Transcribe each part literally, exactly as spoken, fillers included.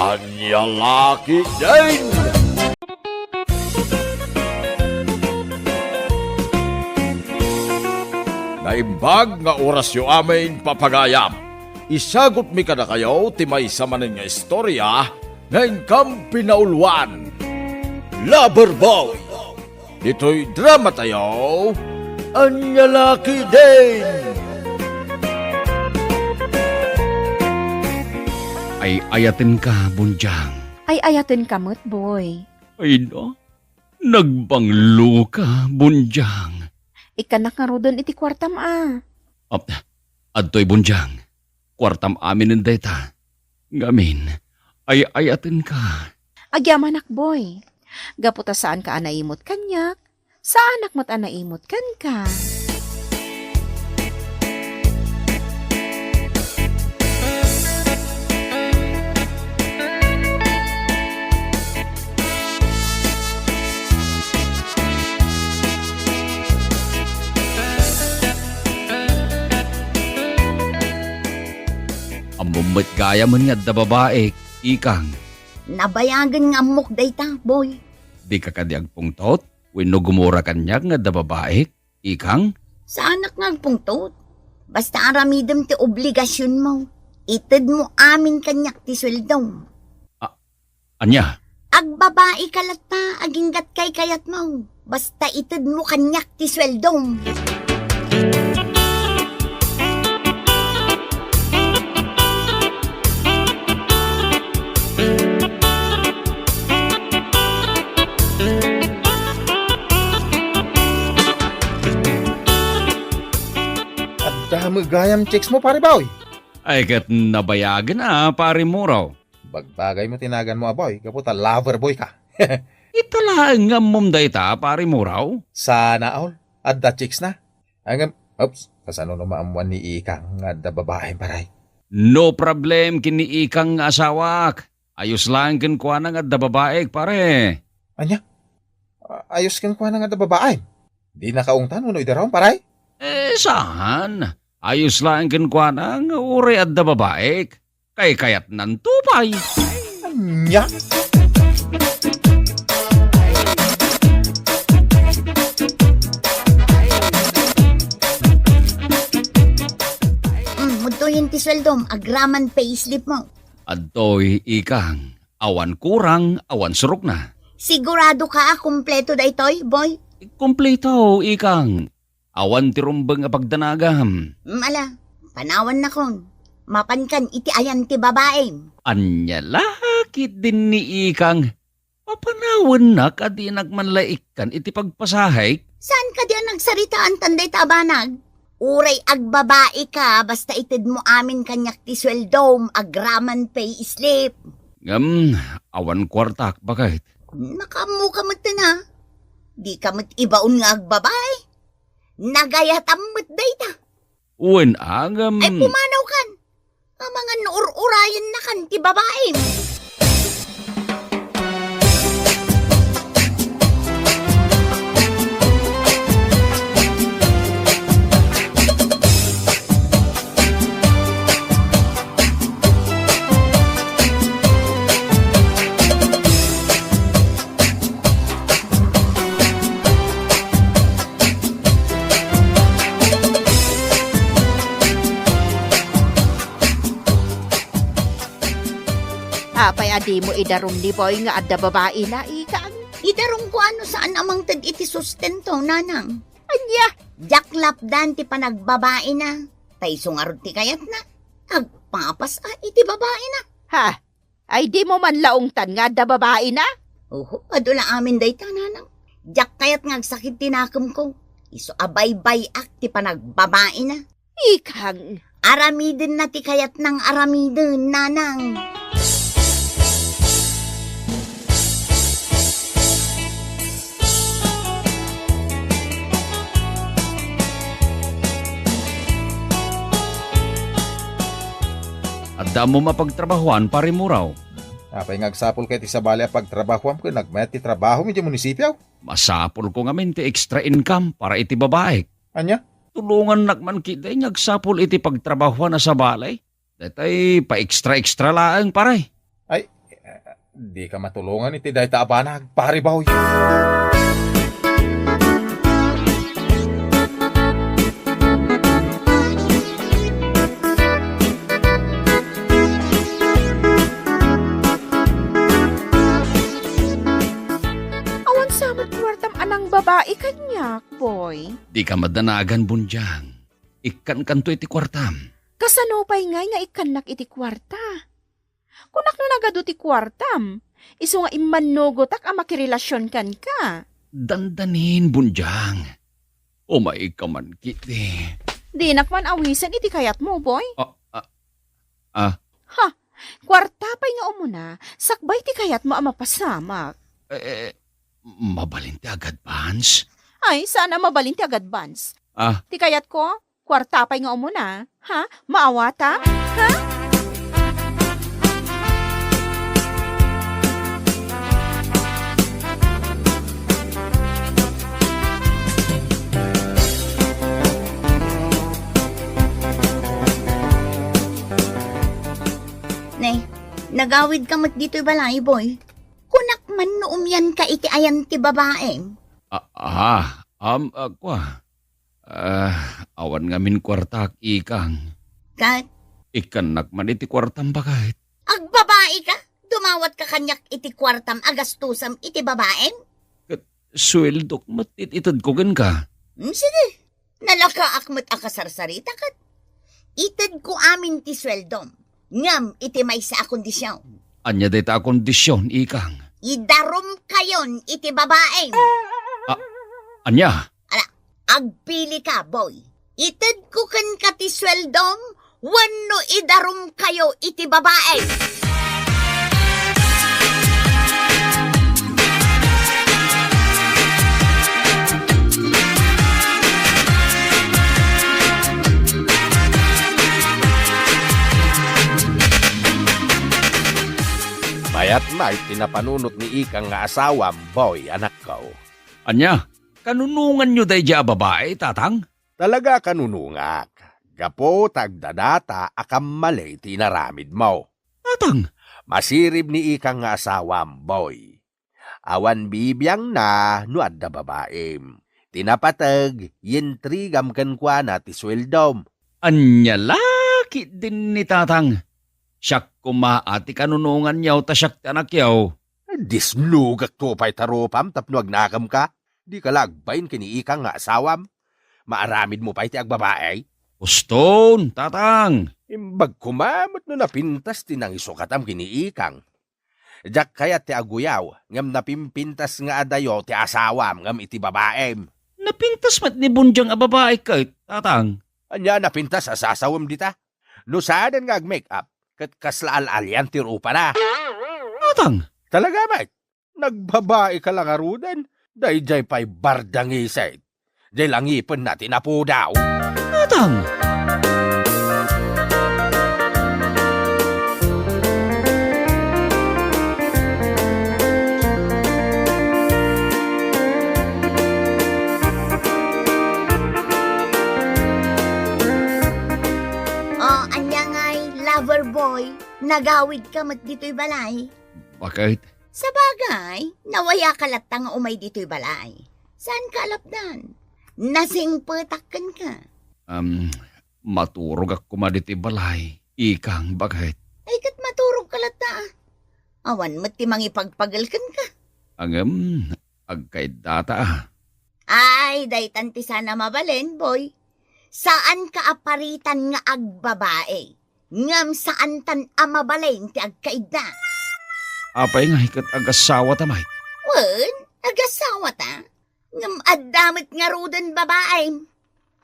Ania la ketdin! Naimbag nga orasyo amin, papagayam. Isagutmi kadakayo ti maysa manen nga istoria nga inkam pinauluan. Lover Boy! Ditoy dramatayo, Ania la ketdin! Ay-ayatenka, Bonjang. Ay-ayatenka met, Boy. Ay na, nagbangloka, Bonjang. Ikkanak ngaruden iti kuartam a. Ap-, adtoy, Bonjang. Kuartam aminen dayta. Ngamin, ay-ayatenka. Agyamanak, Boy. Gapu ta saanka a naimut kaniak, saanak met a naimut kenka. Ammom met gayamen nga adda babaik, ikang. Nabayagen nga ammok dayta, Boy. Dika kadi agpungtot wenno gumura kaniak nga adda babaik, ikang? Saanak nga agpungtot. Basta aramidem ti obligasionmo. Itedmo amin kaniak ti sueldom. A-, ania? Agbabaika latta aginggat kaykayatmo. Basta itedmo kaniak ti sueldom. Adda met gayam chicks mo, Pare Boy? Ay, ket nabayagen a, Pare Muraw. Bagbagay mo ti naganmo a Boy, gapu ta lover boy ka. Ita laeng nga ammom dayta, Pare Muraw? Sana all. Adda chicks na. Ngem, oops, kasano no maammuan ni Ikang nga adda babaem, pare? No problem ken ni Ikang nga asawak. Ayos laeng kenkuana nga adda babaek, pare. Ania? A-, ayos kenkuana nga adda babaem? Di nakaungtan wenno idarum, pare? Eh, saan? Ayos laeng kenkuana nga uray adda babaek. Kaykayatnanto pay. Ania? Mm, udtoyen ti sueldom, agraman payslip mo. Adtoy, Ikang, awan kurang, awan surokna. Sigurado ka a kumpleto daytoy, Boy? Kumpleto, Ikang. Awan ti rumbeng a pagdanagam. Mm, ala, panawannakon. Mapankan iti ayan ti babaem. Ania la ketdin ni Ikang? Mapanawannak a dinak man la ikkan iti pagpasahek? Saan kadi a nagsaritaan tan dayta a banag? Uray agbabai ka, basta itedmo amin kaniak ti sueldom, agraman payslip. Ngem, awan kuartak, baket. Nakaammo ka met ten, a. Di ka met ibaon nga agbabai. Nagayatam met dayta. Wen a, ngem. Ay, pumanaw kan. Amangan no ur-urayennakan ti babaem. Apay a dimo idarum ni Boy nga adda babaina, Ikang? Idarumko a no saan a mangted iti sustento, nanang. Ania? Diak lapdan ti panagbabaina. Ta isu ngarud ti kayatna. Agpapas a iti babaina. Ha? Ay, dimo man la ungtan nga adda babaina? Oho, adu la amin dayta, nanang. Diak kayat nga agsakit ti nakemko. Isu a baybay-ak ti panagbabaina. Ikang. Aramidenna ti kayatnang aramiden, nanang. Adda ammom a pagtrabahuan, Pare Muraw? Apay nga agsapulka iti sabali a pagtrabahuam ken agmayat ti trabahom idiay munisipio? Masapulko ngamin ti extra income para iti babaek. Ania? Tulongannak man ketdi nga agsapul iti pagtrabahuan a sabali. Daytay pa-extra-extra laeng, pare. Ay, Dika matulongan iti dayta a banag, Pare Boy. Awan sa met kuartam a nangbabai kaniak, Boy. Dika madanagan, Bunjang. Ikkankanto iti kuartam. Kasano pay ngay nga ikkannak iti kuarta? Kunak no nagadu ti kuartam, isu nga immannugotak a makirelasion kenka. Dandanin, Bunjang. Umayka man kiti. Dinak man awisen iti kayatmo, Boy. Ah, ah, ah. Ha, kuarta pay nga umuna, sakbay ti kayatmo a mapasamak. Eh, eh, mabalin ti ag-advance? Ay, saan a mabalin ti ag-advance? Ah. Ti kayatko, kuarta pay nga umuna, ha? Maawata? Ha? Ne, nagawidka met ditoy balay, Boy. Kunak man no umianka iti ayan ti babaem. Ah, ah, um, ah, kua. Ah, awan ngamin kuartak, ikang. Ket? Ikkannak man iti kuartam, baket. Agbabaika? Dumawatka kaniak iti kuartam a gastusem iti babaem? Ket sueldok met ti itedko kenka. Hmm, sige. Nalakaak met a kasarsarita ket itedko amin ti sueldom. Ngem iti maysa a kondision. Ania dayta a kondision, ikang? Idarumkayon iti babaem. Ah, ania? Ala, agpilika, Boy. Itedko kenka ti sueldom wenno idarumkayo iti babaem. Mayat met ti napanunot ni ikang nga asawam, Boy, anakko. Ania? Kanunonganyo daydiay a babai, tatang? Talaga a kanunongak, gapu ta agdadata a kammali ti inaramidmo. Tatang! Masirib ni ikang nga asawam, Boy. Awan bibiangna no adda babaim. Ti napateg, yintrigam kenkuana ti sueldom. Ania la ketdin ni tatang? Siak koma a ti kanunonganyo ta siak ti anakyo. Disnogakto pay ta rupam tapno agnakemka. Dika la agbain ken ni ikang nga asawam. Maaramidmo pay ti agbabai. Uston, tatang! Imbag koma met no napintas ti nangisukatam ken ni ikang. Diak kayat ti aguyaw, ngem napimpintas nga adayo ti asawam ngem iti babaim. Napintas met ni Bunjang a babai ket, tatang. Ania napintas a sasawem dita? No saanen nga ag-make-up, ket kasla al-alian ti rupana. Tatang! Talaga met? Nagbabaika la ngaruden? Daydiay pay bardangiset. Diay la ngipenna ti napudaw. Tatang! O, ania ngay, lover boy? Nagawidka met ditoy balay? Baket? Sabagay, nawayaka latta nga umay ditoy balay. Saanka a lapdan? Nasingpetak kenka. Am, maturogak koma ditoy balay, ikang, baket? Ay, ket maturogka latta, a. Awan met ti mangipagpagel kenka. Ngem, agkaiddata, a. Ay, daytan ti saan a mabalin, boy. Saanka a paritan nga agbabai. Ngem saantan a mabalin ti agkaidda. Apay nga iket agasawata, Mike? Wen, agasawata. Ngem adda met ngaruden babaim.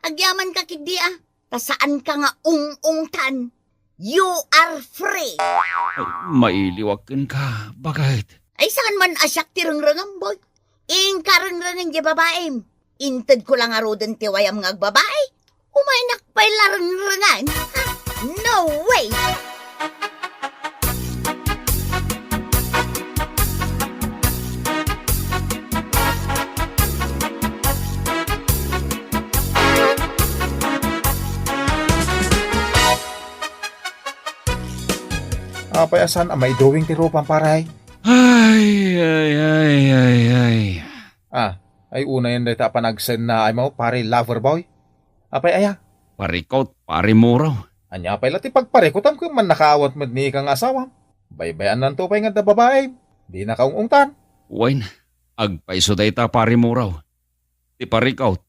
Agyamanka ketdi, a, ta saanka nga ung-ungtan. You are free. Ay, mailiwak kenka, baket? Ay, saan man a siak ti rengrengem, boy? Inka rengrengen diay babaim. Intedko la ngaruden ti wayam nga agbabai. Umaynak pay la rengrengen. No way! Apay a saan a maiduwing ti rupam, pare? Ay, ay, ay, ay, ay. Ah, ay unayen dayta a panagsennaaymo, pare Loverboy? Apay aya? Parikot, pare Muraw. Ania pay la ti pagparikutam ken mannakaawat met ni ika nga asawam? Baybay-annanto pay nga adda babaem. Dinaka ung-ungtan. Wen, agpayso dayta, pare Muraw. Ti parikot,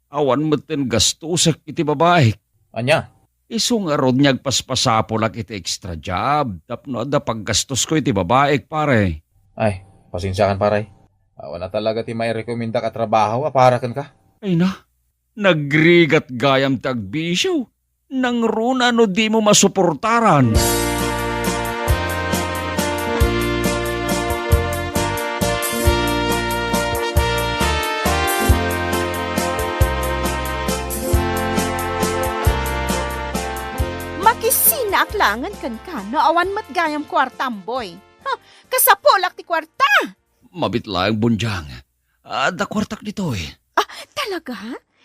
awan metten gastosek iti babaek. Ania? Isu ngarud nga agpaspasapulak iti extra job tapno adda paggastosko iti babaek, pare. Ay, pasensiakan, pare. Awan a talaga ti mairekomendak a trabaho a para kenka. Ay na, nagrigat gayam ti agbisio. Nangruna no dimo masuportaran. Makisinaak laengen kenka no awan met gayam kuartam, Boy. Ha, kasapulak ti kuarta! Mabit laeng, Bunjang. Adda kuartak ditoy. Ah, talaga?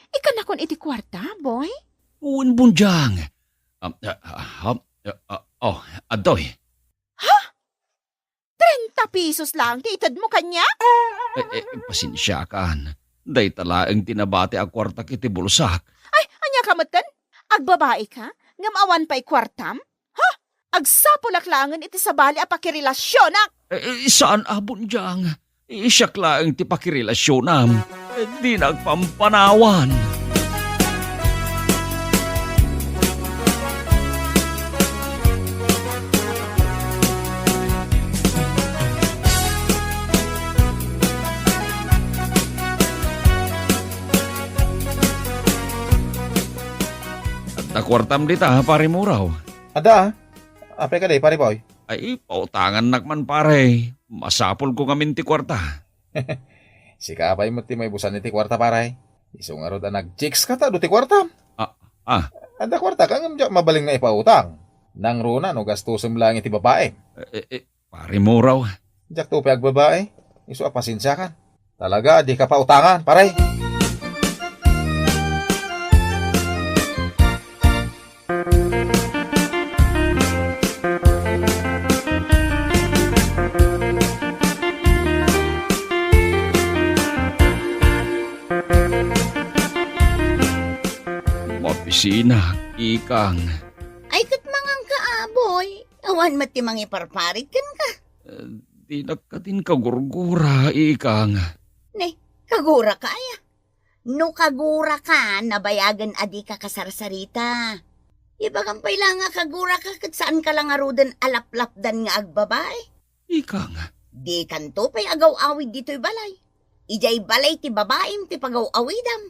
Ikannakon iti kuarta, Boy? Wen, Bunjang. Ah, ah, ah, ah, ah, oh, adtoy. Ha? Treinta pesos laeng ti itedmo kaniak? Eh, eh, pasensiakan. Dayta laeng ti nabati a kuartak iti bulsak. Ay, ania ka metten? Agbabaika? Ngem awan pay kuartam? Ha? Agsapulak laengen iti sabali a pakirelasionak! Eh, eh, saan a, Bunjang. Eh, siak laeng ti pakirelasionam. Eh, dinak pampanawan. Adda kuartam dita, pare Muraw? Adda. Apay kadi, pare Boy? Ay, pautangannak man, pare. Masapulko ngamin ti kuarta. Sika pay met ti maibusan iti kuarta, pare. Isu ngarud a nag-chicks ka ta adu ti kuarta. Ah, ah. Adda kuarta ka ngem diak mabalin nga ipautang. Nangruna no gastosem laeng iti babae. Eh, eh, eh, pare Muraw. Diakto pay agbabae. Isu a pasensiakan. Talaga, dika pautangan, pare. Mabisinak, ikang. Ay, ket manganka, a, Boy. Awan met ti mangiparparit kenka. Eh, dinak kadin kagurgura, ikang. Ne, kaguraka aya? No kaguraka, nabayagen a dika kasarsarita. Ibagam pay la nga kaguraka ket saanka la ngaruden a laplapdan nga agbabae. Ikang. Dikanto pay agaw-awid ditoy balay. Idiay balay ti babaem ti pagaw-awidam.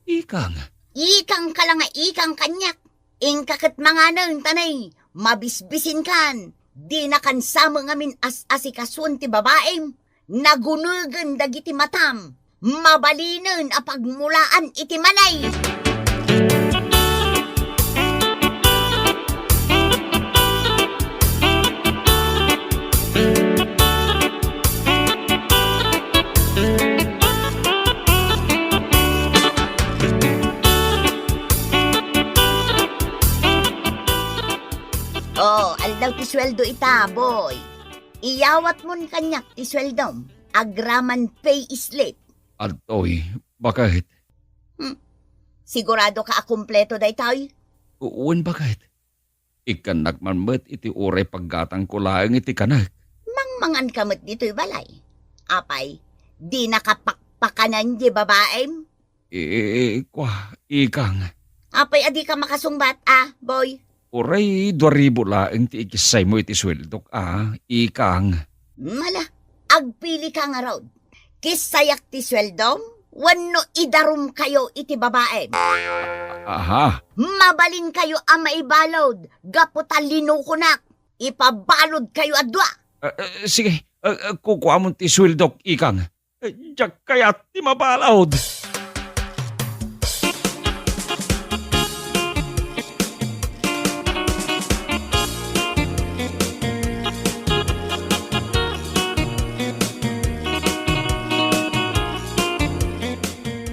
Ikang. Ikangka la nga ikang kaniak. Inka ket manganen, ta nay, mabisbisinkan. Dinakan sa met ngamin as-asikasuen ti babaem. Nagunegen dagiti matam. Mabalinen a pagmulaan iti manay. Oh, aldaw ti sueldo ita, Boy. Iyawatmon kaniak ti sueldom, agraman pay slip. Adtoy, baket. Hmm. Siguradoka a kumpleto daytoy? Wen, baket. Ikkannak man met iti uray paggatangko laeng iti kanek. Mangmanganka met ditoy balay. Apay, dinaka pakpakanen diay babaem? Eh, kua, ikang. Apay a dika makasungbat, a, Boy? Uray dua ribu laeng ti ikissaymo iti sueldok, a, ikang. Mala, agpilika ngarud. Kissayak ti sueldom wenno idarumkayo iti babaem? Aha. Mabalinkayo a maibalud gapu ta linukonak. Ipabaludkayo a dua. Eh, eh, sige, eh, eh, kukuamon ti sueldok, ikang. Diak kayat ti mabalud.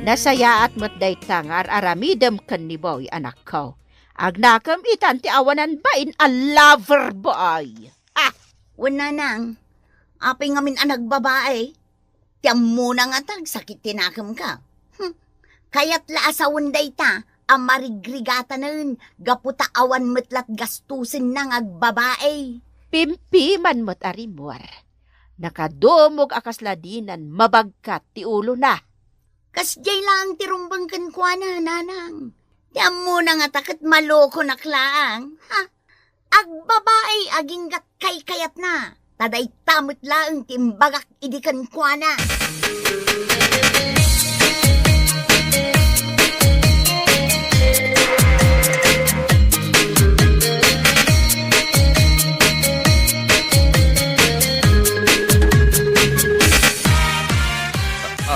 Nasayaat met dayta nga ar-aramidem ken ni Boy, anakko. Agnakem itan ti awanan bain a lover boy. Ah! Wen, nanang, Apay ngamin a nagbabae? Ti ammona nga tagsakit ti nakemka. Hmm. Kayat la a sawen dayta a marigrigatanen gapu ta awan met lat gastusenna nga agbabae. Pimpiman met a rimmuar. Nakadumog a kasla dinan mabagkat ti ulona. Kasdiay laeng ti rumbeng kenkuana, nanang. Ti ammona ngata ket malokonak laeng. Ha? Agbabae aginggat kaykayatna. Ta dayta met laeng ti imbagak idi kenkuana.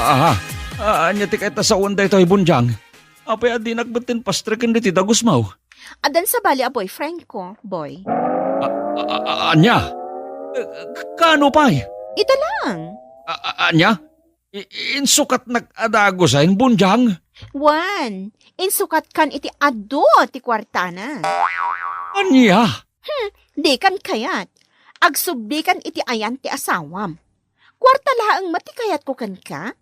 Aha. Ah, ania ti kayat a sawen daytoy, Bunjang? Apay a dinak metten pastreken ditoy dagusmo? Addan sabali a boyfriend ko, boy. A-, a-, a-, ania? Eh, k-, kaano pay? Ita lang. A-, a-, ania? I-, insukatnak a dagusen, Bunjang? Wen, insukatkan iti adu ti kuartana. Ania? Hmm, dikan kayat. Agsublikan iti ayan ti asawam. Kuarta laeng met ti kayatko kenka,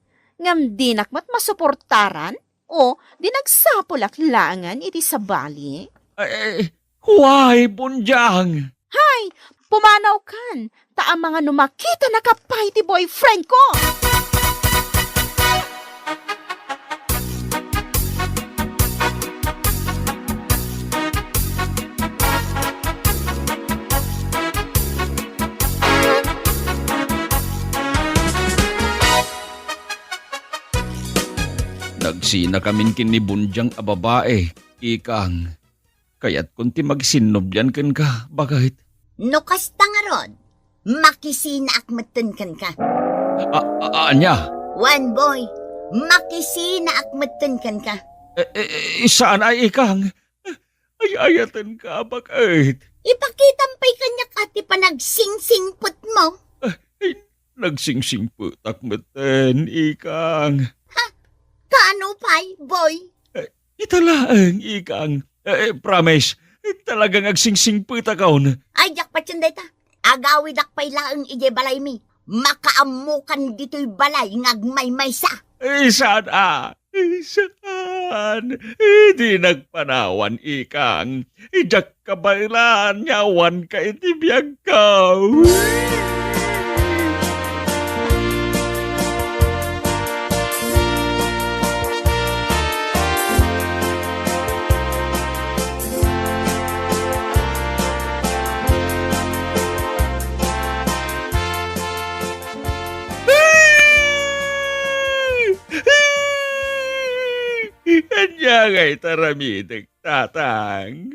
ngem dinak met masuportaran o di nagsapulak laengen iti sabali? Eh, why, Bunjang? Hay, pumanawkan, ta amangan no makitanaka pay ti boyfriend ko! Nagsinakamin ken ni Bunjang a babae, ikang. Kayatkon ti magsinnobian kenka, baket. No kasta ngarud, makisinaak metten kenka. A-, a-, ania? Wen, boy, makisinaak metten kenka. Eh, eh, eh, saan a, ikang? Ay-ayatenka, baket. Ipakitam pay kaniak a ti panagsingsimpetmo. Eh, nagsingsingpetak metten, ikang. Ha? Kaano pay, boy? Eh, ita laeng, ikang. Eh, eh, promise, talagang agsingsingpetakon. Ay, diak patien dayta. Agawidak pay laeng idiay balaymi. Makaammokan ditoy balay nga agmaymaysa. Eh, saan a? Eh, saan? Eh, dinak panawan, ikang. Diak kabaelan nga awanka iti biagko. Ania ngay ta ramidek, tatang?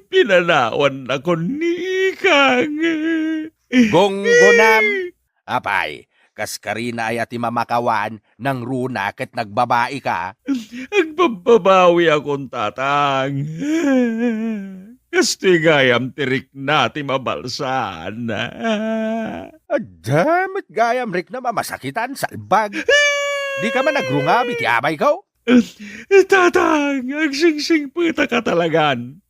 Pinanawannakon ni ikang. Gunggonam. Apay, kas karina aya ti mamakawan, nangruna ket nagbabaika? Agbabbabawiakon, tatang. Kastoy gayam ti rikna ti mabalsan. Adda met gayam rikna mamasakitan, salbag. Dika man agrungab iti abayko? Tatang, agsingsingpetaka talagan.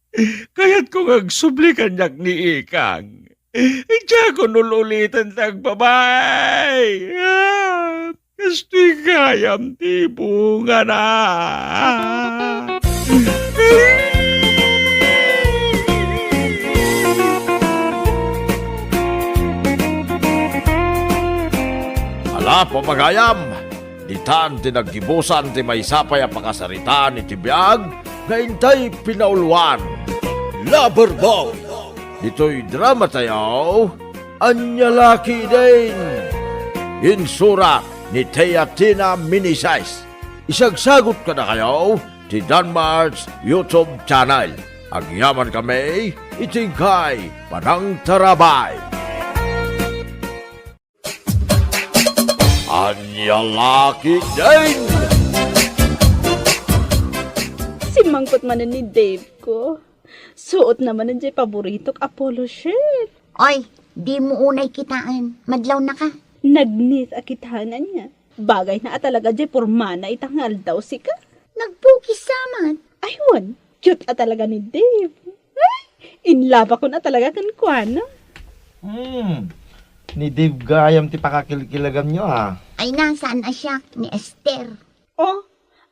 Kayatko nga agsubli kaniak ni ikang. Diakon ul-uliten ti agbabae. Ah, kastoy gayam ti bungana. Ala, papagayam, ditan ti naggibusan ti maysa pay a pakasaritaan iti biag nga intay pinauluan. Lover Boy, ditoy drama tayo, Ania La Ketdin. Insurat ni Teatina Meneses. Isagsagut kadakayo ti Danmart's YouTube channel. Agyaman kami iti inkay panangtarabay. Ania La Ketdin! Simmangpet manen ni Dave ko. Suot na manen jay paboritok a polo shirt. Oy, dimo unay kitaen. Madlaw na ka. Nagnis a kitaen ania. Bagay na a talaga jay pormana ita nga aldaw sika. Nagpukis sa met. Ay, wen. Cute a talaga ni Dave. Ay, in love ako na talaga kenkuana. Hmm. Ni Dave gayam ti pakakilkilaganyo, a. Ay na, saan a siak, ni Esther. O,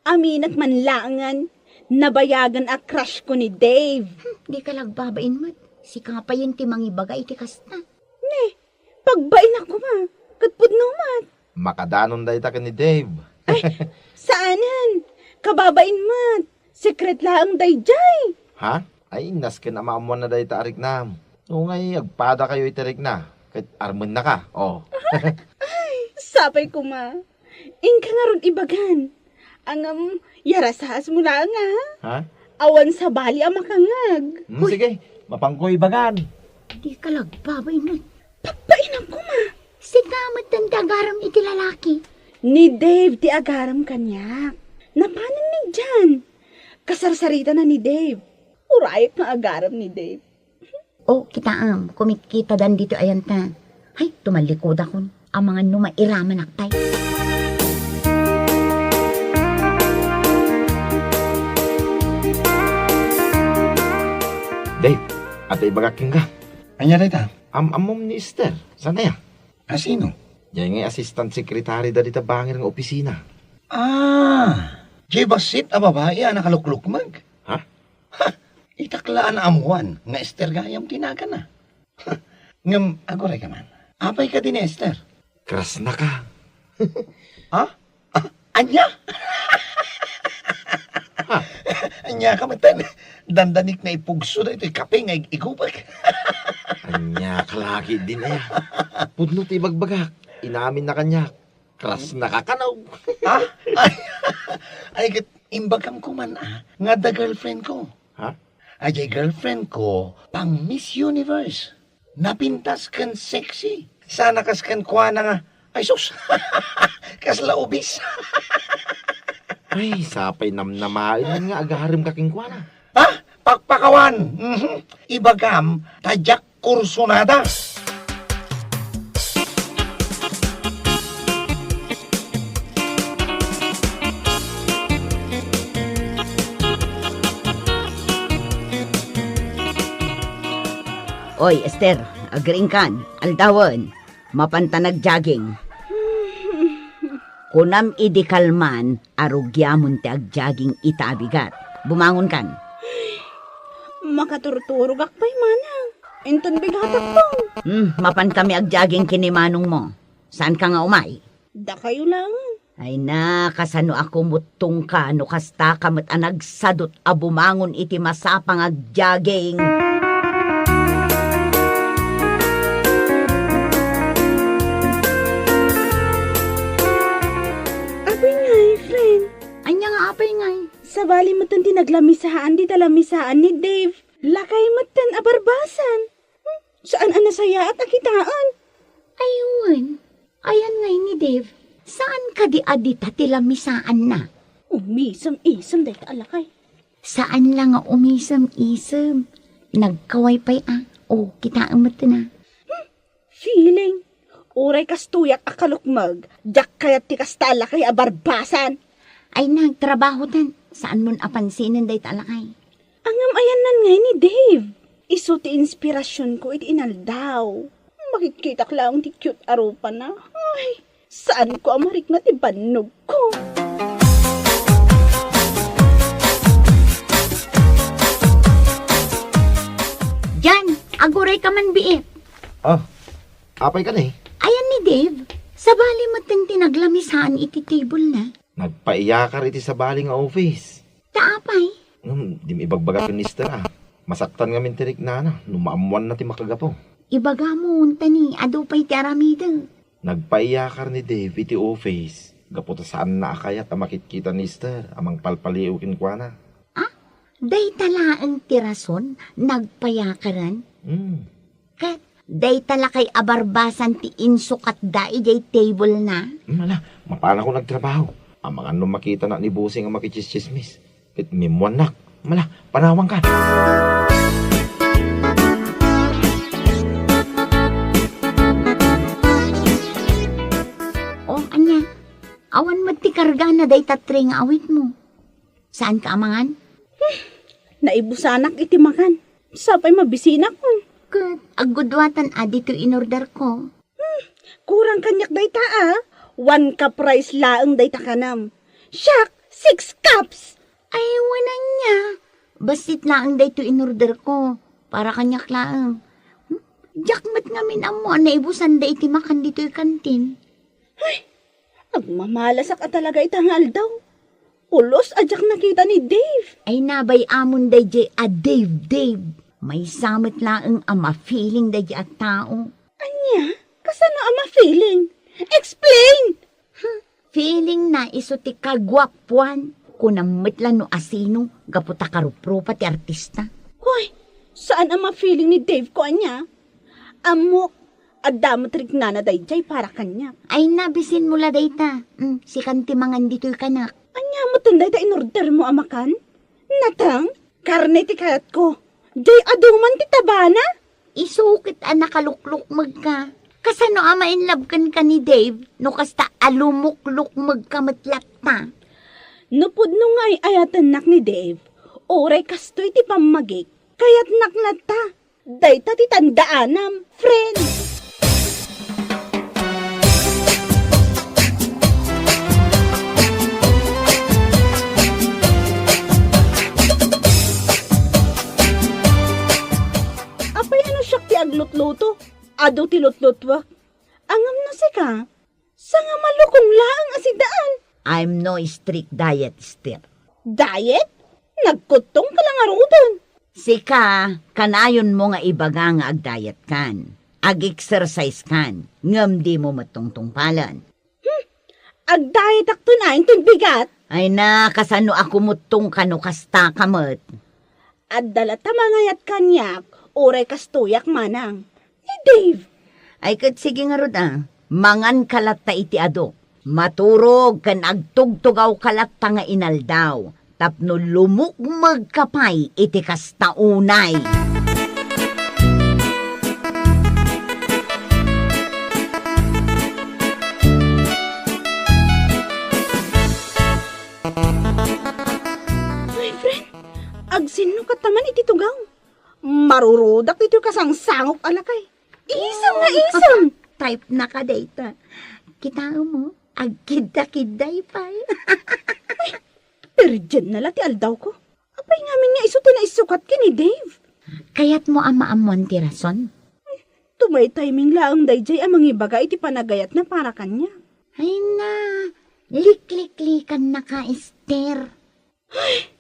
aminak man laengen, nabayagen a crush ko ni Dave. Hmm, dika la agbabain met. Sika payen ti mangibaga iti kasta. Ne, pagbain a koma, ket pudno met. Makadanon dayta ken ni Dave. Ay, saanen. Kababain met. Secret laeng daydiay. Ha? Ay, nasken a maammoanna dayta a riknam. Nungay, agpadakayo iti rikna, ket armennaka, o. Ay, sapay koma. Inka ngarud ibagan. Ngem, yarasaasmo laeng, a. Ha? Awan sabali a makangngeg. Hmm, sige, mapanko ibagan. Dika la agbabain met. Pagbain a koma. Sika met ti agarem iti lalaki. Ni Dave ti agarem kaniak. Napanen ni Jan. Kasarsaritana ni Dave. Urayek nga agarem ni Dave. O, kitaem, kumitkitadan ditoy ayanta. Hay, tumallikodakon. Amangan no mairamanak pay. Dave, adda ibagak kenka. Ania dayta? Am-ammom ni Esther. Saan aya? A, sino? Diay ngay assistant secretary da dita bangir nga opisina. Ah, diay bassit a babai a nakaluklukmeg? Ha? Ha! Itak la a naammoan nga Esther gayam ti naganna. Ha! Ngem aguray ka man. Apay kadi ni Esther? Crush na ka. Ha? Ah, ania? Ha? Ania ka metten? Dandanik na ipugso daytoy kape nga ig-igupek. Ania ka lagi din aya. Pudno ti ibagbagak. Inamin na kaniak. Crush na ka kano. Ha? Ay, ay, ket imbagam ko man, a, nga adda girlfriend ko. Ha? Ay, diay girlfriend ko, pang Miss Universe. Napintas ken sexy. Sana kas kenkuana nga, ay sus, kasla obis. Ay, sapay namnamaen nga agarem ka kenkuana. Ha? Pakpakawan! Mhm. Ibagam, ta diak kursunada. Oy, Esther, agriingkan, aldawen, mapanta nag-jogging. Kunam idi kalman, a rugiamon ti ag-jogging ita a bigat. Bumangonkan. Makaturturogak pay manang. Inton bigatakto. Hmm, mapankami ag-jogging ken ni manongmo. Saanka nga umay? Dakayo laengen. Ay na, kasano a kumuttongka no kastaka met a nagsadut a bumangon iti masapang ag-jogging? Apay ngay, friend? Ania nga apay ngay? Sabali metten ti naglaamisaan dita laamisaan ni Dave. Lakay metten a barbasan. Hmm, saan a nasayaat a kitaen? Ay wen, ayan ngay ni Dave? Saan kadi a dita ti lamisaanna? Umisem-isem dayta a lakay. Saan la nga umisem-isem. Nagkaway pay a. O, kitaem metten a. Hmm, feeling. Uray kastoyak a kalukmeg, diak kayat ti kasta a lakay a barbasan. Ay, nagtrabahotan. Saanmon a pansinen dayta a lakay. Ngem ayannan ngay ni Dave. Isu ti inspirasionko iti inaldaw. Makitkitak laeng ti cute a rupana. Ay, saanko a marikna ti bannogko. Jan, agurayka man biit. Ah, apay kadi? Ayan ni Dave, sabali metten ti naglamisaan iti table na. Nagpaiyakar iti sabali nga office. Ta apay? Ngem, dim ibagbaga ken ni Esther a. Masaktan ngamin ti riknana no maammoanna ti makagapu. Ibagam unta ni, adu pay ti aramidek. Nagpaiyakar ni Dave iti office gapu ta saanna a kayat a makitkita ni Esther a mangpalpaliiw kenkuana. Ah? Dayta laeng ti rason, nagpayakaren? Hmm. Ket dayta lakay a barbasan ti insukatda idiay table na? Mala, mapanakon agtrabaho. Amangan no makitanak ni Bossing a makitsistsismis. Ket mimmuannak. Mala, panawankan. O, ania? Awan met ti kargana dayta tray nga awitmo. Saanka a mangan? Hmm, naibusanak iti makan. Sapay mabisinakon. Ket aggudduatan a ditoy inorderko. Kurang kaniak dayta, a. One cup rice laeng dayta kanam. Siak, six cups! Ay, wen ania. Bassit laeng daytoy in-order ko. Para kaniak laeng. Hmm? Diak met ngamin ammo a naibusanda iti makan ditoy kantin. Ay, agmamalasak a talaga ita nga aldaw. Pulos a diak nakita ni Dave. Ay, nabay-amon daydiay a Dave, Dave. Maysa met laeng a ma-feeling daydiay a tao. Ania? Kasano a ma-feeling? Explain! Hmm, feeling na isu ti kaguapuan. Kunam met la no asino, gapu ta karuprupa ti artista. Hoy, saan a ma-feeling ni Dave ko ania? Ammok, adda met riknana daydiay para kaniak. Ay na, bisin mo la dayta. Hmm, sikan ti mangan ditoy kanak. Ania met dayta in-order mo a makan? Nateng? Karne ti kayatko. Diay adu man ti tabana? Isu ket a nakaluklukmegka. Kasano a ma-in love kenka ni Dave no kasta a lumuklukmegka met latta? No pudno nga ay-ayatennak ni Dave, uray kastoy ti pammagik, kayatnak latta. Dayta ti tandaanam, friend. Apay a no siak ti aglutluto? Adu ti lutlutuak. Ngem no sika, sanga malukong laeng a sidaan. I'm no strict diet, Esther. Diet? Nagkuttongka la ngaruden. Sika, kanayonmo nga ibaga nga agdietkan, ag-exercisekan, ngem dimo met tungtungpalen. Hmm, agdietakto inton bigat. Ay na, kasano a kumuttongka no kastaka met? Adda latta mangayat kaniak, uray kastoyak manang. Ni Dave. Ay ket sige ngarud a, manganka latta iti adu. Maturog ken agtugtugawka latta nga inaldaw tapno lumukmegka pay iti kasta unay. My friend, agsinno ka taman iti tugaw. Marurudak iti kasangsangok a lakay. Isem nga isem! Type na ka dayta. Kitaem mo, agkidda-kidday pay. Perdienna la ti aldawko. Apay ngamin nga isu ti naissukat ken ni Dave? Kayatmo a maammuan ti rason? Tumaytaymi laeng daydiay a mangibaga iti panagayatna para kaniak. Ay na, likliklikanna ka, Esther. Ay,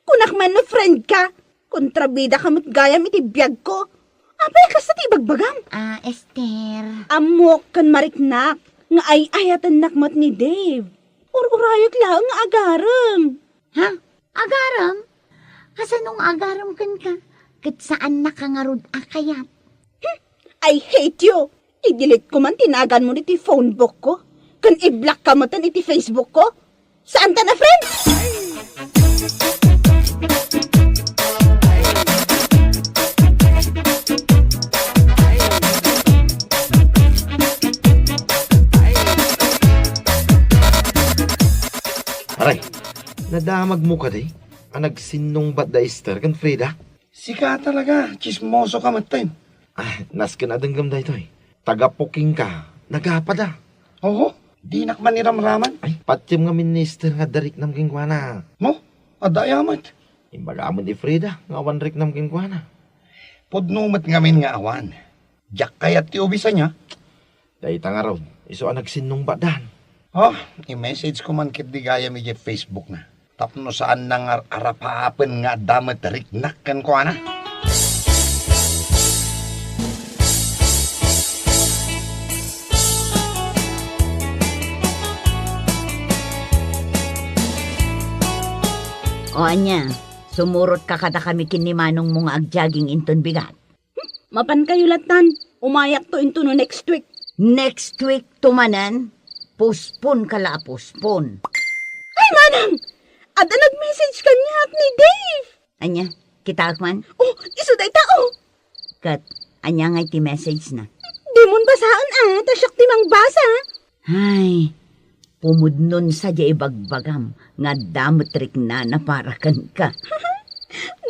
kunak man no friend ka, kontrabida ka met gayam iti biagko. Apay a kasta ti ibagbagam? Ah, Esther. Ammok ken mariknak nga ay-ayatennak met ni Dave. Ur-urayek laeng nga agarem. Ha? Agarem? Kasano nga agarem kenka? Ket saannaka ngarud a kayat. Hmm, I hate you! I-delete ko man ti naganmo iti phone book ko, ken i-block ka metten iti Facebook ko. Saan ta na, friend? Aray, nadamagmo kadi a nagsinnungbat da Esther ken Frida? Sika talaga, tsismoso ka metten. Ah, nasken a denggem daytoy. Taga-Puking ka, nagapada. Oho, dinak man iramraman. Ay, patiem ngamin ni Esther nga adda riknam kenkuana. Mo, adda aya met? Imbagam ni Frida nga awan riknam kenkuana. Pudno met ngamin nga awan. Diak kayat ti ubisan niya. Dayta ngarud, isu a nagsinnungbatdan. Oh, i-message ko man ketdi gayam idiay Facebook na. Tapno saanna nga ar-arapapen nga adda met riknak kenkuana. O ania, sumurot ka kadakami ken ni manongmo nga agjaging inton bigat? Hmm, mapankayo lattan. Umayakto intono next week. Next week to manen? Postpone ka la a postpone. Ay, manang! Adda nag-message kaniak ni Dave. Ania, kitaek man? Oh, isu dayta, oh. Ket, ania ngay ti message na? Dimon basaen, a, ta siak ti mangbasa. Ay, pumudnon sadiay ibagbagam nga adda met riknana para kenka.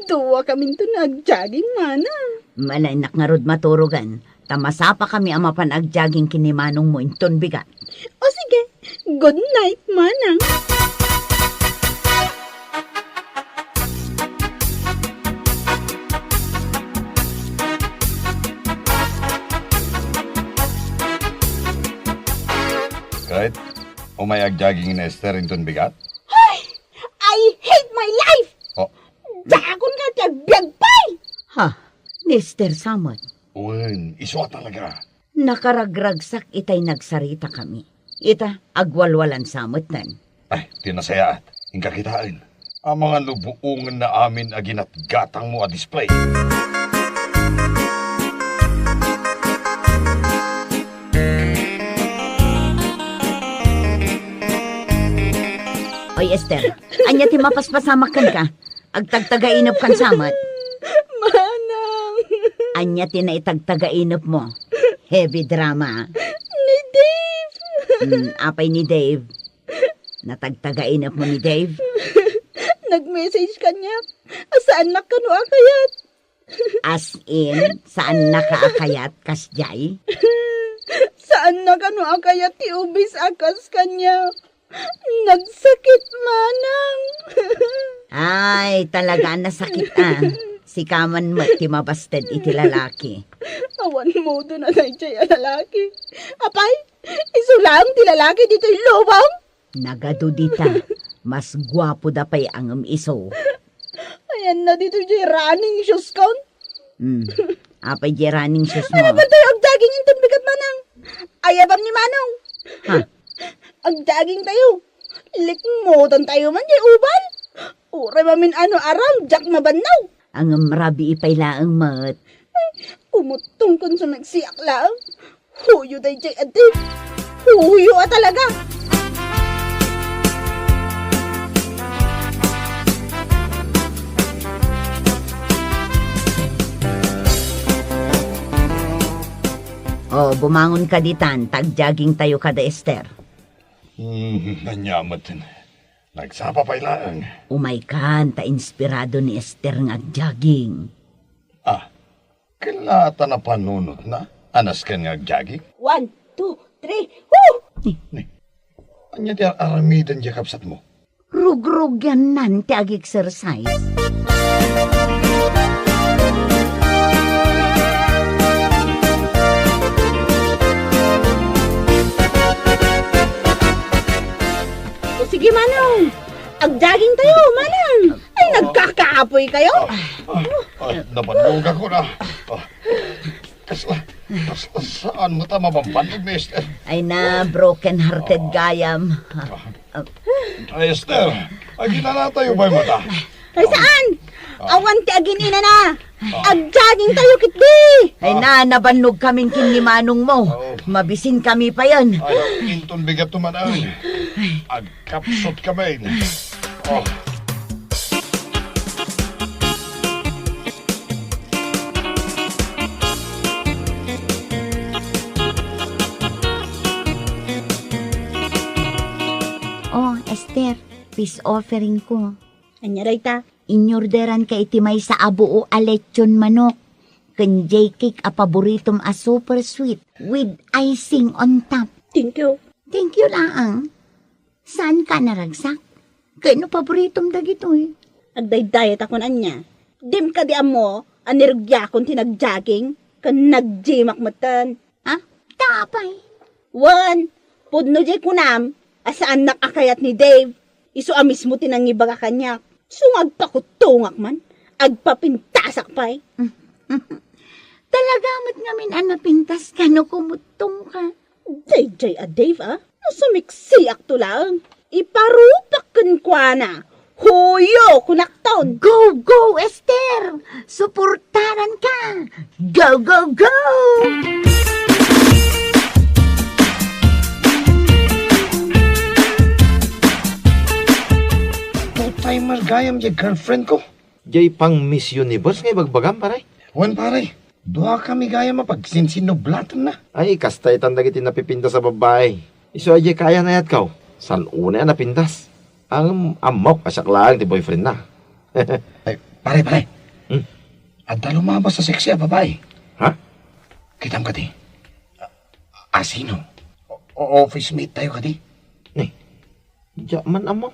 Duakaminto nga agjaging, manang. Malaynak ngarud maturogan, Ta masapakami a mapan agjogging ken ni manongmo inton bigat. O sige, good night, manang. Ket, umay agjogging ni Esther inton bigat? Hoy! I hate my life! Oh. Dakon nga ti agbiag pay! Ha? Ni Esther sa met? Wen, isu a talaga. Nakaragragsak itay nagsaritakami. Ita, agwalwalansa metten. Ay, ti nasayaat. Inka kitaen. Amangan no buongenna amin a ginatgatangmo a display. Oy, Esther, ania ti mapaspasamak kenka? Agtagtagainepkan sa met? Manang! Ania ti naitagtagainepmo? Heavy drama. Ni Dave! Hmm, apay ni Dave? Natagtagainepmo ni Dave? Nag-message kaniak a saannak kano a kayat. As in, saannaka a kayat kasjay? Saannak kano a kayat ti ubis a kas kaniak. Nagsakit manang. Ay, talaga a nasakit a. Sika man met ti mabasted iti lalaki. Awan modon a daydiay a lalaki. Apay, isu laeng ti lalaki ditoy lubong? Nagadu dita, mas guapoda pay a ngem isu. Ayanna ditoy diay running shoes kon. Hmm. Apay diay running shoes mo? Ano ba tayo agjogging inton bigat manang? Ayabam ni manong. Ha? Agjogging tayo. Likmutan tayo man diay ubal. Uray mamin-ano a round, diak mabannaw. Ngem rabii pay laeng met. Ay, kumuttong kon sumeksiak laeng. Huyo daydiay a Dave. Huyo a talaga. O, bumangon ka ditan, ta agjogging tayo kada Esther. Hmm, ania met. Nagsapa pay laeng. Umaykan, ta inspirado ni Esther nga agjogging. Ah, ken la ta napanunotna a nasken nga agjogging? One, two, three, woo! Ni, ania ti ar-aramiden diay kabsatmo? Rugrugyannan ti ag-exercise. O sige, manong. Agjogging tayo, manang. Ay, nagkakaapoy kayo? Ah, ah, ah, nabannog ako na. Ah, kasla, kasla, saan mo ta mabambannog, mister? Ay na, broken-hearted gayam. Ah, Esther, aginana tayo ba mata? Ay, saan? Awan ti aginana. Agjogging tayo, kitdi. Ay na, nabannog kamin ken ni manong mo. Oo. Mabisin kami payen. Ay, inton bigat tumanan. Ag- Kapsot ka, Ben. Oh. Oh, Esther, peace offering ko. Ania dayta? Inorderan ka iti maysa a buo a lechon manok, ken jay cake a paboritom a super sweet with icing on top. Thank you. Thank you laang. Saanka a naragsak? Ket no paboritom dagitoy? Agdaydayatakon ania? Dim kadi ammo a nirugiakon ti nag-jogging ken nag-gymak metten? Ha? Ta apay? Wen, pudno diay kunam a saannak a kayat ni Dave. Isu a mismo ti nangibaga kaniak. Isu nga agpakuttongak man, agpapintasak pay. Talaga met ngamin a napintaska no kumuttongka. Daydiay a Dave, a? No sumiksiakto laeng, iparupak kenkuana. Huyo, kunakton. Go, go, Esther! Suportaranka! Go, go, go! Two-timer gayam diay girlfriend ko. Diay pang Miss Universe nga ibagbagam, pare? Wen, pare. Duakami gayam a pagsinsinublatenna. Ay, kasta itan dagiti napipintas a babbai. Isu a diay kayat a nayatko. Saan unay a napintas. Ngem ammok a siak laeng ti boyfriendna. Ay, pare, pare. Hmm? Adda lumabas a sexy a babai. Ha? Kitam kadi? A-, asino? O-, o-, office mate tayo kadi? Ni, diak man ammo.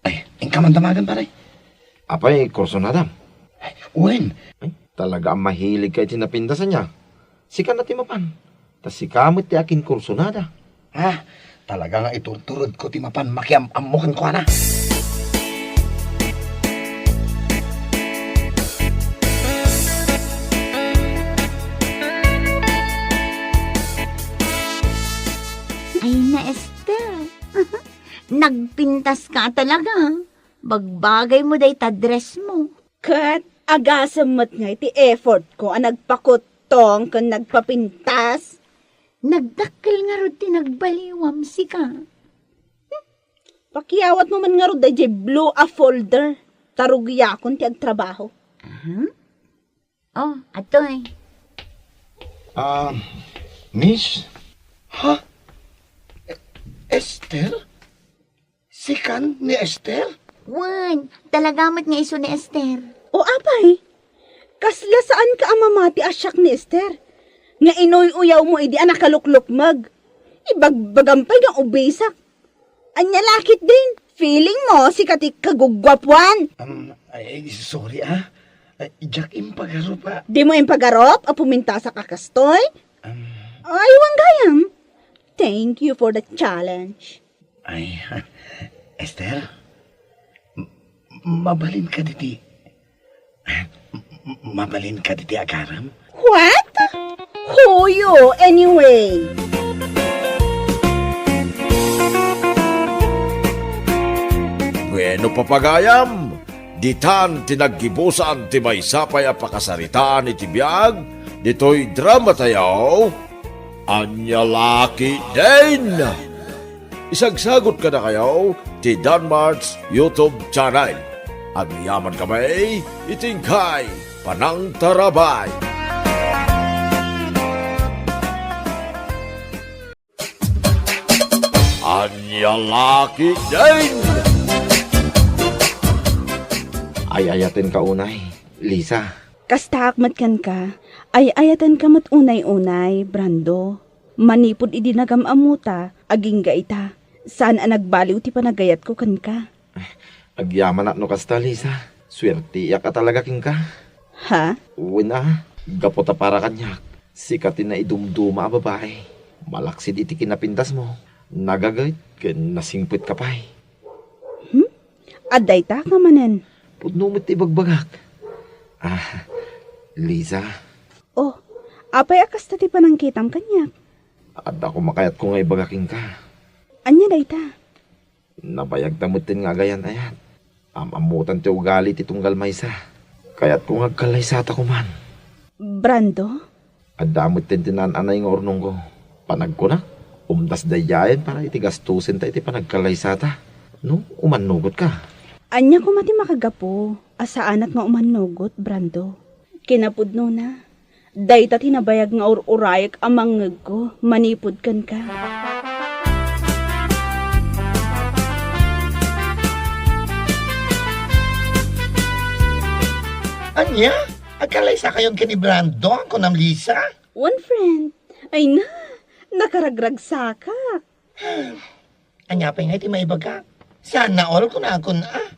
Ay, inka man damagen, pare. Apay, kursunadam? Ay, wen. Ay, talaga a mahilig ka iti napintas ania. Sika na ti mapan. Ta sika met ti akinkursunada. Ah, talaga nga iturturedko ti mapan makiam-ammo kenkuana. Ay na, Esther. Nagpintas ka talaga. Bagbagay mo dayta dress mo. Ket agasem met ngay ti effort ko a nagpakuttong ken nagpapintas. Nagdakkel ngarud ti nagbaliwam, sika. Pakiawat mo man ngarud dayjay blue a folder. Ta rugiakon ti agtrabaho. Aha. Oh, atoy. Ah, miss? Ha? E-, Esther? Sikan ni Esther? Wen, talaga met nga isu ni Esther. O apay, kasla saan ka a mamati a siak ni Esther? Nga inuy-uyaw mo idi a nakaluklukmeg. Ibagbagam pay nga ubisak. Ania la ketdin? Feeling mo, sika ti kagugguapuan. Um, ay, sorry, ah. Ay, diak impagarup, ah. Dimo impagarup a pumintasak a kastoy? Um. Ay, wen gayam. Thank you for the challenge. Ay, Esther, m-, mabalin ka diti M-, m-, mabalin ka diti agarem? What? Who you, anyway? Bueno, papagayam, ditan ti naggibusan ti maysa pay a pakasaritaan iti biag ditoy drama tayo, Ania la ketdin. Isagsagut kadakayo ti Danmart's YouTube channel. Agyaman kami iti inkay panangtarabay. Ania la ketdin. Ay-ayatenka unay, Lisa. Kastaak met kenka, ay-ayatenka met unay-unay, Brando. Manipud idi nagam-ammota, agingga ita, saan a nagbaliw ti panagayatko kenka. Agyamanak no kasta, Lisa. Suertiak a talaga kenka. Ha? Wen a, gapu ta para kaniak, sika ti naidumduma a babai. Malaksid iti kinapintasmo, nagaget ken nasingpetka pay. Hmm? Adda ita ka manen? Pudno met ti ibagbagak. Ah, Liza. Oh, apay a kasta ti panangkitam kaniak? Adda koma kayatko nga ibaga kenka. Ania dayta? Nabayagta metten nga agayan-ayat. Am-ammotan ti ugali ti tunggal maysa. Kayatko nga agkallaysata koman. Brando? Adda metten ti naan-anay nga urnongko. Panagkunak, umdas daydiayen para iti gastusenta iti panagkallaysata. No, umannugotka. Ania koma ti makagapu a saanak nga umannugot, Brando? Kinapudnona, dayta ti nabayag nga ur-urayek a mangngegko manipud kenka. Ania? Agkallaysakayon ken ni Brando, kunam, Lisa? Wen, friend. Ay na, nakaragragsakak. Ania pay ngay ti maibagak? Sana all kunakon, ah.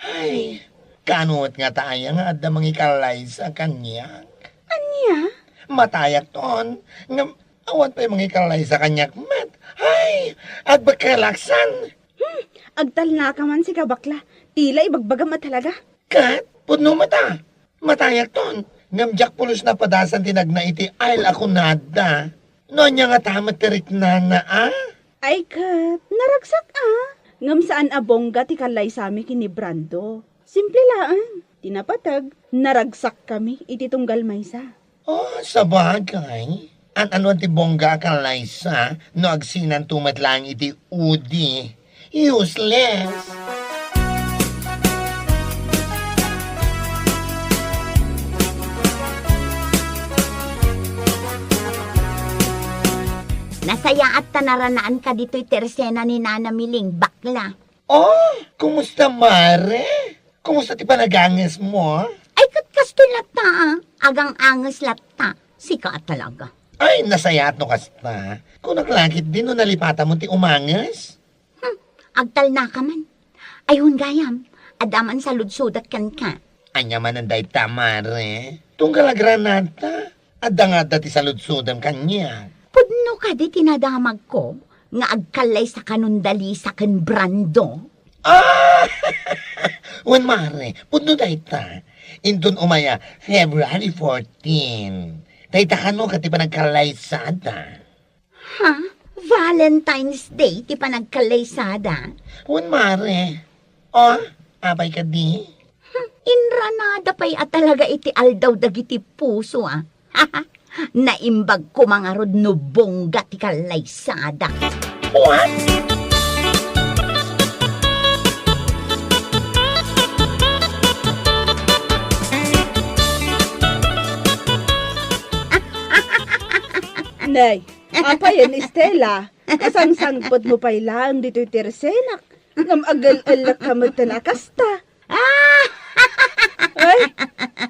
Ay, kaano met ngata aya nga adda mangikallaysa kaniak? Ania? Matayakton, ngem awan pay mangikallaysa kaniak met. Ay, agbekkelaksan. Hmm, agtalnaka man, sika bakla. Tila ibagbagam a talaga. Ket, pudno met a. Matayakton, ngem diak pulos napadasan ti nagna iti ail a kunada. No ania ngata met ti riknana, a? Ay ket, naragsak a. Ngem saan a bongga ti kallaysami ken ni Brando. Simple laeng. Ti napateg, naragsakkami iti tunggal maysa. Oh, sabagay. An-anuan ti bongga a kallaysa no agsinanto met laeng iti udi? Useless! Nasayaat ta naranaanka ditoy ti ersena ni Nana Miling, bakla. Oh, kumusta, Mare? Kumusta ti panagangesmo? Ay, ket kastoy latta, a. Agang-anges latta. Sika a talaga. Ay, nasayaat no kasta. Kunak lakit din no nalipatamon ti umanges. Hmm, agtalnaka man. Ayun gayam, adda man saludsodak kenka. Ania manen dayta, mare? Tunggal agranadta, adda nga adda ti saludsodem kaniak. Pudno kadi ti nadamagko nga agkallaysa kanon da Lisa ken Brando? Ah! Wen, mare, pudno dayta. Inton umay a February fourteen. Dayta kano ket ti panagkallaysada. Ha? Valentine's Day ti panagkallaysada? Wen, mare. Oh, apay kadi? Hmm, inranada pay a talaga iti aldaw dagiti puso, a. Naimbag koma ngarud no bongga ti kallaysada. What? Nay, apayen, Estela? Kasangsangpetmo pay laeng ditoy ti resenak, ngem agel-ellekka metten a kasta. Ah! Ay,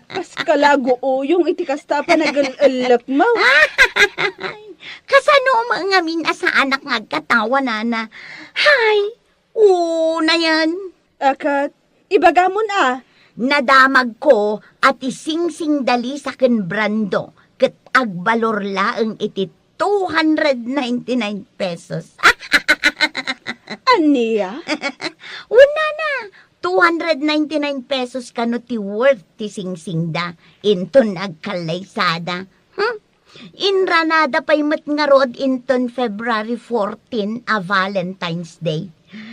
kas kalago uyong iti kasta a panagel-ellekmo. Kasano met ngamin a saanak nga agkatawa, nana? Hay, unayen. A ket, ibagamon a. Nadamagko a ti singsing da Lisa ken Brando ket agbalor laeng iti two hundred ninety-nine pesos. Ania? Wen, nana, two hundred ninety-nine pesos kano ti worth ti singsingda inton agkallaysada. Hmm? Inranada pay met ngarud inton February fourteen a Valentine's Day.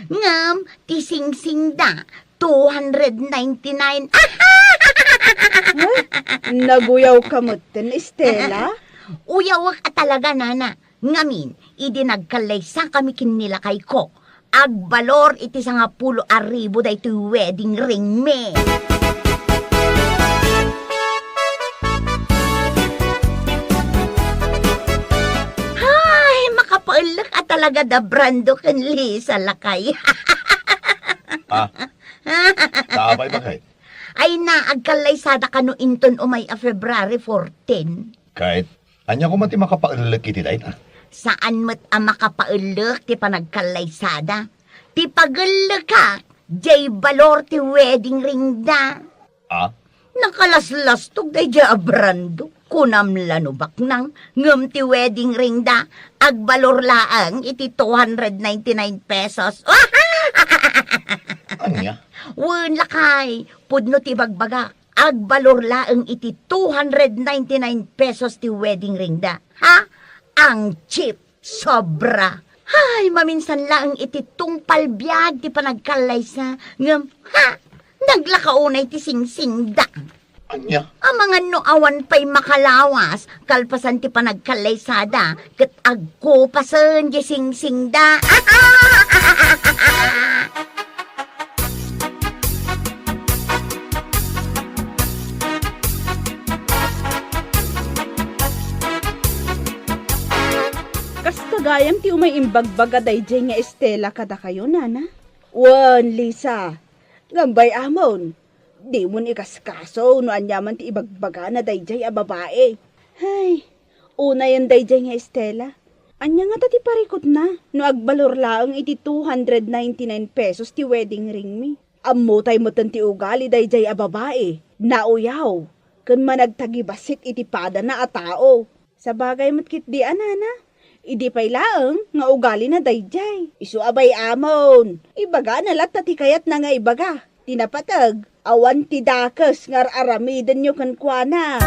Ngem ti singsingda, two hundred ninety-nine. Huh? Naguyawka metten, Estela? Uyawek a talaga, nana. Ngamin, idi nagkallaysakami ken ni lakayko, agbalor iti sangapulo a ribu daytoy wedding ringmi. Hay, makapaellek a talaga da Brando ken Lisa, lakay. Ah, apay, bakit? Ay na, agkallaysada kano inton umay a February fourteen. Ket, ania koma ti makapaellek iti dayta? Saan met a makapaellek ti panagkallaysada. Ti pagellekak, diay balor ti wedding ringda. Ah? Nakalaslastog daydiay a Brando. Kunam la no baknang, ngem ti wedding ringda, agbalor laeng iti two hundred ninety-nine pesos. Ania? Wen, lakay, pudno ti bagbagak. Agbalor laeng iti two hundred ninety-nine pesos ti wedding ringda. Ha? Ang cheap, sobra. Hay, maminsan laeng iti tungpal biag ti panagkallaysa, ngem, ha? Naglaka unay ti singsingda. Ania? Amangan no awan pay makalawas, kalpasan ti panagkallaysada, ket agkupasen ti singsingda. Kasta gayam ti umay imbagbaga daydiay nga Estela kadakayo, nana? Wen, Lisa. Ngem bay-amon, dimon ikaskaso no aniaman ti ibagbagana daydiay a babai. Hay, unayen daydiay nga Estela. Ania ngata ti parikutna no agbalor laeng iti two hundred ninety-nine pesos ti wedding ringmi? Ammotay metten ti ugali daydiay a babai, nauyaw, ken managtagibassit iti padana a tao. Sabagay met ketdi a nana, idi pay laeng nga ugalina daydiay. Isu a bay-amon, ibagana latta ti kayatna nga ibaga. Ti napateg, awan ti dakes nga ar-aramidenyo kenkuana.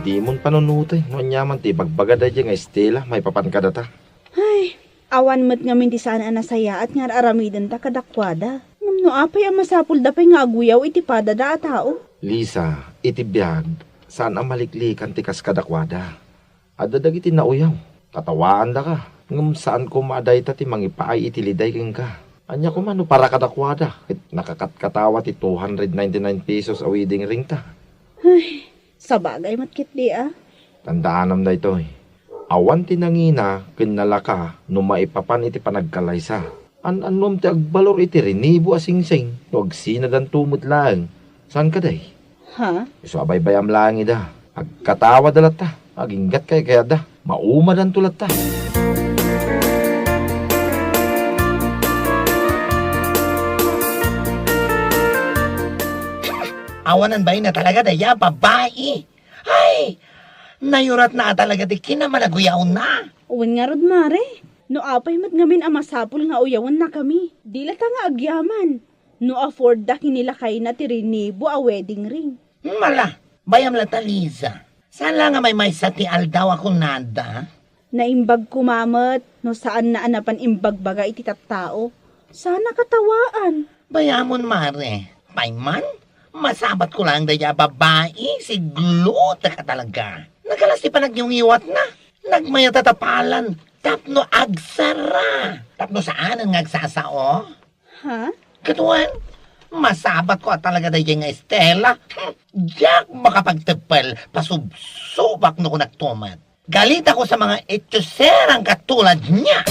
Dimon panunotay no aniaman ti ibagbaga daydiay nga Estela maipapan kadata. Ay, awan met ngamin ti saan a nasayaat nga ar-aramidenta kadakuada. Ngem no apay a masapulda pay nga aguyaw iti padada a tao? Lisa, iti biag, saan a maliklikan ti kas kadakuada. Adda dagiti nauyaw, katawaandaka, ngem saan koma a dayta ti mangipaay iti liday kenka. Ania koma no para kadakuada ket nakakatkatawa ti two hundred ninety-nine pesos a wedding ringta? Ay, sabagay met ketdi a. Tandaanam daytoy. Awan ti nangina ken nalaka no maipapan iti panagkalaysa. An-annom ti agbalor iti rinibo a singsing no agsinadanto met laeng. Saan kadi? Ha? Isu a baybayam laeng ida. Agkatawada latta. Aginggat kaykayatda. Maumadanto latta. Awanan bain a talaga dayta a babai. Ay! Nayuratna a talaga ti kinamalaguyawna. Wen ngarud, mare. No apay met ngamin a masapul nga uyawennakami, di latta nga agyaman. No afford da ken ni lakayna ti rinibo a wedding ring. Mala, bayam latta, Liza. Saan la nga maymaysa ti aldaw a kunada? Naimbag koma met no saanna a napan imbagbaga iti tattao. Saan a katawaan. Bayamon, mare. Pay man, masabatko laeng dayta a babai, siglutek a talaga. Nagalas ti panagniwngiwatna. Nagmayat a tapalan tapno agsara. Tapno saanen nga agsasao. Ha? Kaduan, masabatko a talaga daydiay nga Estela. Hmm, diak makapagteppel, pasubsobak no kunakto met. Galitakon sa mga etsoserang katulad niya.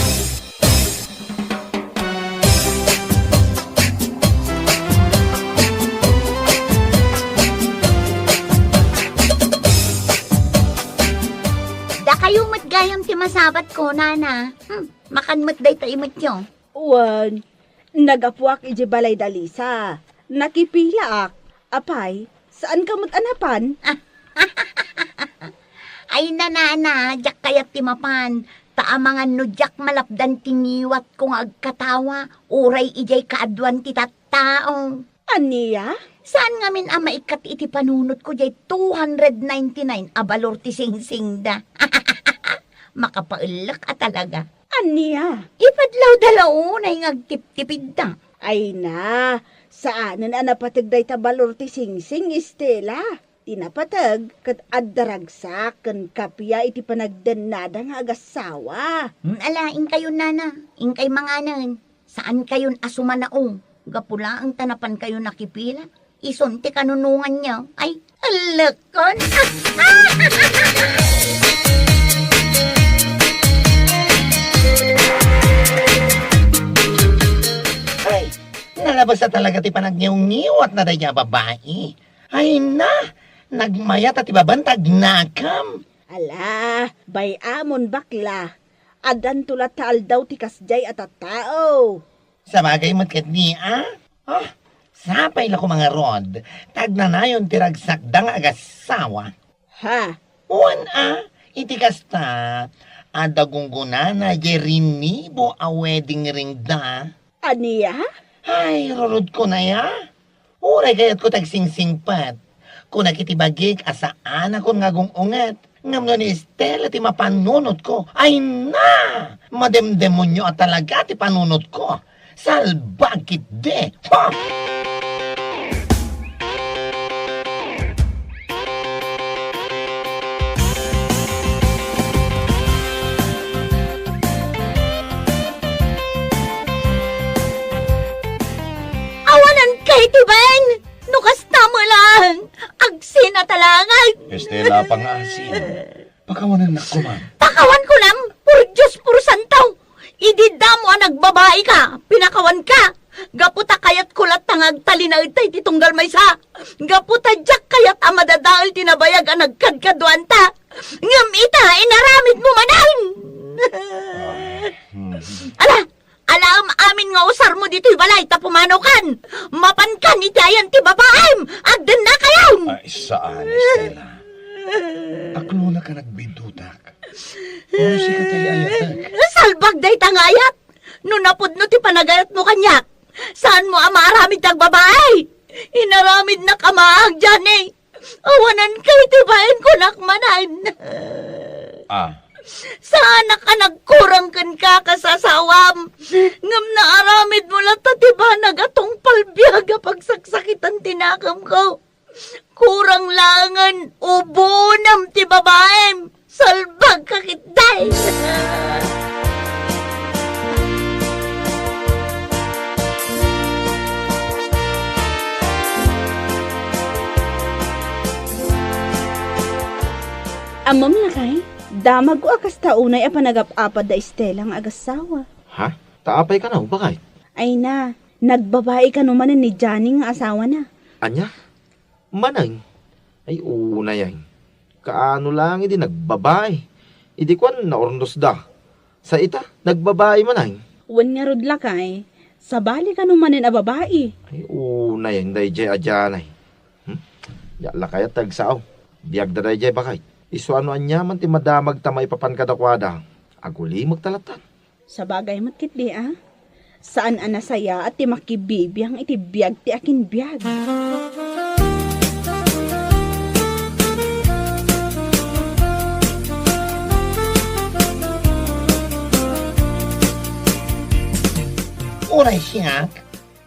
Dakayo met gayam ti masabatko, nana. Hmm, makan met dayta imetyo. Wen, nagapuak idiay balay da Lisa. Nakipilaak. Apay, saanka met a napan? Ay, nanana, diak kayat ti mapan. Ta amangan no diak malapdan ti ngiwatko nga agkatawa, uray idiay kaaduan ti tattao. Ania? Saan ngamin a maikkat iti panunotko diay two hundred ninety-nine a balor ti singsingda. Makapaellek a talaga. Ania? Ipadlawda la unay nga agtiptipidda. Ay na, saanen a napateg dayta balor ti singsing, Estela. Ti napateg ket adda ragsak ken kappia iti panagdennada nga agassawa. Hmm, ala, inkayon, nana, inkay manganen. Saankayon a sumanao. Gapu laeng ta napankayo nakipila. Isun ti kanunonganyo. Ay, ellekon. Ay, nalabas a talaga ti panagniwngiwatna dayta a babai. Ay na, nagmayat a ti babanta agnakam. Ala, bay-amon, bakla. Addanto latta aldaw ti kasdiay a tattao. Sabagay met ketdi a. Ah, sapay la koma ngarud, ta agnanayon ti ragsakda nga agassawa. Ha? Wen a, iti kasta, adda gunggonana diay rinibo a wedding ringda. Ania? Ay, rurudkon aya. Uray kayatko ti agsingsingpet. Kunak iti bagik a saanakon nga agung-unget. Ngem no ni Estela ti mapanunotko, ay na! Mademdemonyo a talaga ti panunotko. Salbag ketdi! Ha! Awanan kay ti bain! No kasta met laeng, agsinatalangan. Estela, pangaasim. Pakawanennak koma. Pakawan kunam, por Dios, por santo. Idi damo a nagbabai ka, pinakawan ka. Gapu ta kayatko latta nga agtalinaed ta iti tunggal maysa. Gapu ta diak kayat a madadael ti nabayag a nagkadkaduanta. Ngem ita, inaramidmo manen. Ah, hmm. Ala, alaem amin nga usarmo ditoy balay ta pumanokan. Mapankan iti ayan ti babaim. Agdennakayon. Ay, saan, Estela. Aklona ka nagbidutak. Musika ti ayatek. Salbag dayta nga ayat. No napudno ti panagayatmo kaniak, saanmo a maaramid ti agbabai. Inaramidnak a maag, Johnny. Awanan kay ti bain kunak manen. Ah. Saanak a nagkurang kenka kas asawam. Ngem naaramidmo latta ti banag a tungpal biag a pagsaksakitan ti nakemko. Kurang laengen ubonam ti babaim. Salbag ka ketdi. Ammom lakay, damagko a kasta unay a panagap-apad da Estela nga agassawa. Ha? Ta apay kano, baket? Ay na, nagbabai kano manen ni Johnny nga asawana. Ania? Maneng? Ay, unay ay. Kaano lang idi nagbabai? Idi kuan, naurnosda. Sa ita, nagbabai maneng? Wen ngarud lakay, sabali kano manen a babai. Ay, unay ay dayjay a Johnny. Hmm? Ya lakay a tagsao. Biagda dayjay, baket. Isu a no aniaman ti madamagta maipapan kadakuada, agulimekta latta. Sabagay met ketdi a, saan a nasayaat ti makibibiang iti biag ti akinbiag. Uray siak,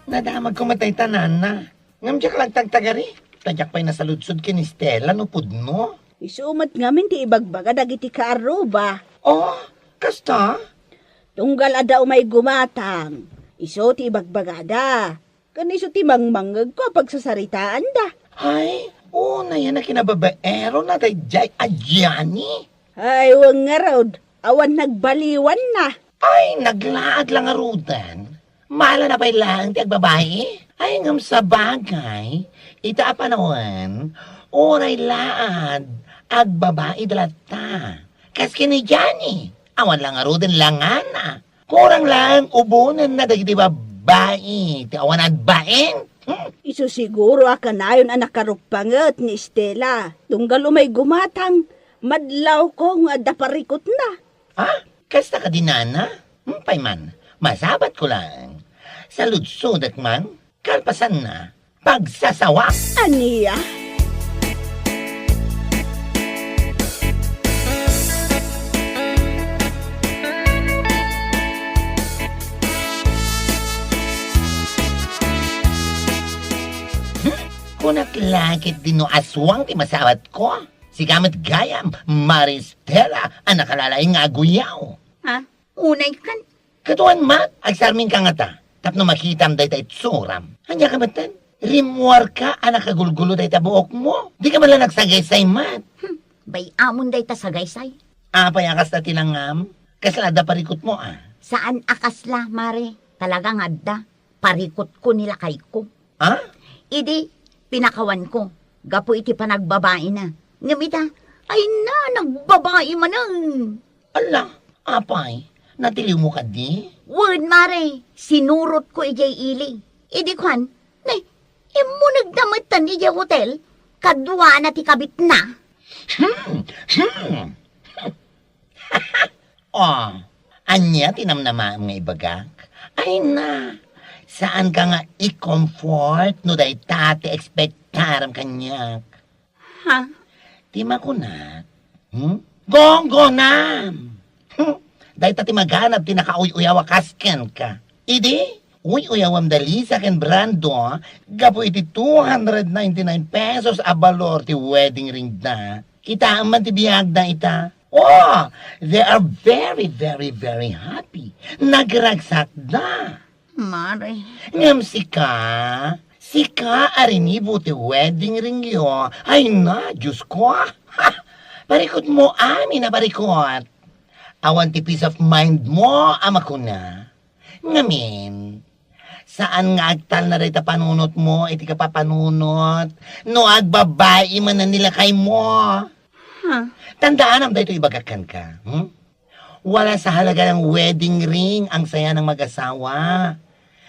nadamagko met dayta, Nana. Ngem diak la agtagtagari. Ta diak pay nasaludsod ken Estela no pudno. Isu met ngamin ti ibagbaga dagiti kaarruba. Oh, kasta? Tunggal adda umay gumatang, isu ti ibagbagada. Ken isu ti mangmangngegko a pagsasaritaanda. Ay, unay a kinababaero na daydiay a Gianni. Ay, wen ngarud, awan nagbaliwanna. Ay, naglaad la ngaruden. Mala na pay laeng ti agbabai? Ay, ngem sabagay, ita a panawen, uray laad, agbabai da latta. Kas ken ni Johnny, awan la ngaruden langana. Kurang laeng ubonenna dagiti babbai ti awan agbain. Hmm? Isu siguro a kanayon a nakarukpanget ni Estela. Tunggal umay gumatang, madlawko nga adda parikutna. Ah, kasta kadi, Nana? Umpay man, masabatko laeng. Saludsodek man, kalpasanna, pagsasawak. Ania? Hmm? Kunak la ketdi no aswang ti masabatko? Sika met gayam, Mare Estela, a nakalalaing nga aguyaw. Ha? Unay kan? Kaduan met, agsarmingka ngata, tapno makitam dayta itsuram. Ania ka metten? Rimmuarka a nakagulgulo dayta buokmo. Dika man la nagsagaysay met. Hmm, bay-amon dayta sagaysay. Apay a kasta ti langam? Kasla adda parikutmo a? Saan a kasla, Mare. Talaga nga adda. Parikutko ni lakayko. Ha? Idi, pinakawanko, gapu iti panagbabaina. Ngem ita, ay na, nagbabai manen. Ala, apay, natiliwmo kadi? Wen, Mare, sinurotko idiay ili. Idi kuan, ne, immunegda metten idiay hotel, kaduana ti kabitna. Hmm, hmm. Oh, ania ti namnamaem nga ibagak? Ay na, saanka nga i-comfort no dayta ti ekspektarem kaniak. Ha? Ti makunak, hmm? Gonggonam! Hmm? Dayta ti maganab ti nakauy-uyaw a kas kenka. Idi, uy-uyawem da Lisa ken Brando gapu iti two hundred ninety-nine pesos a balor ti wedding ring da. Kitaem man ti biagda ita. Oh, they are very, very, very happy. Nagragsakda. Mare. Ngem sika, sika a rinibo ti wedding ringyo. Ay na, Diyos ko. Ha! Parikutmo amin a parikut. Awan ti peace of mind mo a makuna. Ngamin, saan nga agtalna dayta panunotmo iti kapapanunot no agbabai manen ni lakaymo? Ha? Tandaanam daytoy ibagak kenka, hmm? Wala sa halaga ng wedding ring ang saya ng mag-asawa.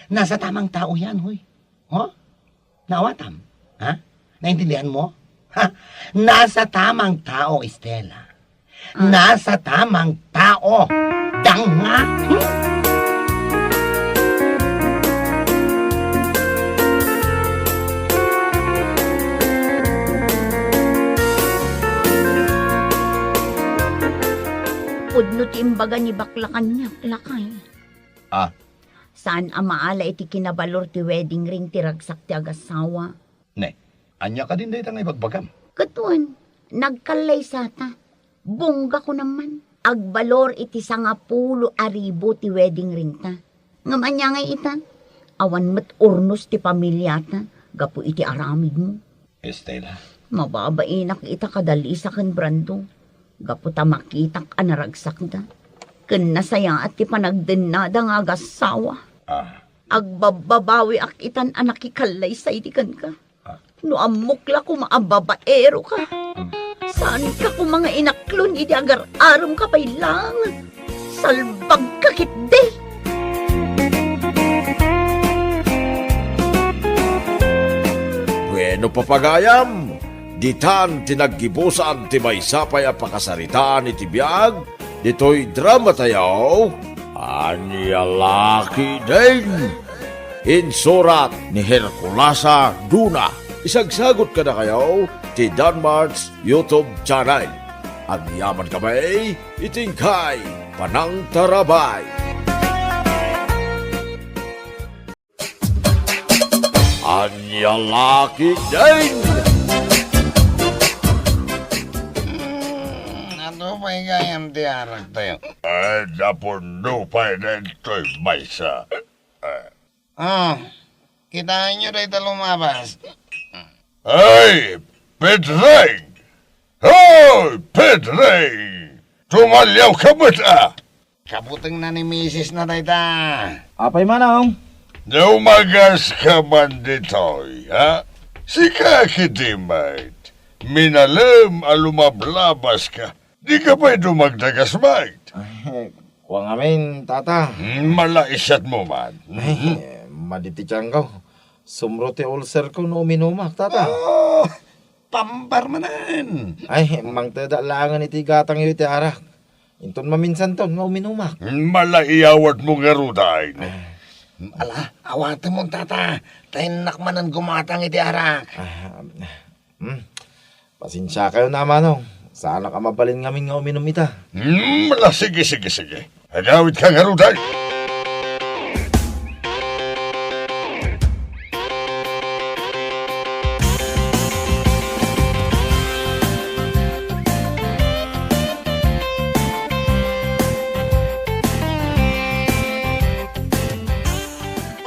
Nasa tamang tao yan, hoy. Oh? Naawatam? Ha? Naintindihan mo? Ha? Nasa tamang tao, Estela. Ah. Nasa tamang tao. Danga. Hmm? Pudno ti imbaga ni bakla kaniak, lakay. Ah. Saan a maala iti kinabalor ti wedding ring ti ragsak ti agasawa. Ne, ania kadin dayta nga ibagbagam? Ket wen, nagkallaysata. Bungga ko naman. Agbalor iti sangapulo a ribu ti wedding ringta. Ngem ania ngay ita? Awan met urnos ti pamiliata gapu iti aramidmo. Estela. Mababainak ita kada Lisa ken Brando, gapu ta makitak a naragsakda. Ken nasayaat ti panagdennada nga agassawa. Ah. Agbabbabawiak itan a nakikallaysa idi kenka. Ah. No ammok la koma a babaero ka. Hmm. Saanka koma nga inaklon idi agar-arem ka pay lang. Salbag ka ketdi. Bueno, papagayam, ditan ti naggibusan ti maysa pay a pakasaritaan iti biag ditoy drama tayo, Ania La Ketdin. Insurat ni Herculasa Duna. Isagsagot kadakayo ti Danmart's YouTube channel. Agyaman kami iti inkay panangtarabay. Ania La Ketdin! Hmm, adu pay gayam ti arak tayo. Ay, napuno pay daytoy maysa. Ah, kitaenyo dayta lumabas. Ay, Pedreng! Hoy, Pedreng! Tumaliawka met a! Kabutengna ni misis na dayta. Apay, Manong? No umagaska man ditoy, ha? Sika ketdi met. Minalem a lumablabas ka. Dika pay dumagdagas met. Ay, kua ngamin, Tata. Hmm, malaisyat mo man. Ay, madi ti tiangko. Sumro ti ulcer ko no uminumak, Tata. Ah, pambar manen. Ay, mangteda laengen iti gatangyo iti arak. Inton maminsanton nga uminumak. Malaiyawat mo ngaruden. Ah. Ala, awatem mo, Tata. Ta innak manen gumatang iti arak. Ah, hmm. Pasensiakayo na, Manong. Saanak a mabalin ngamin nga uminum ita. Hmm, ala, sige, sige, sige. Agawitka ngaruden.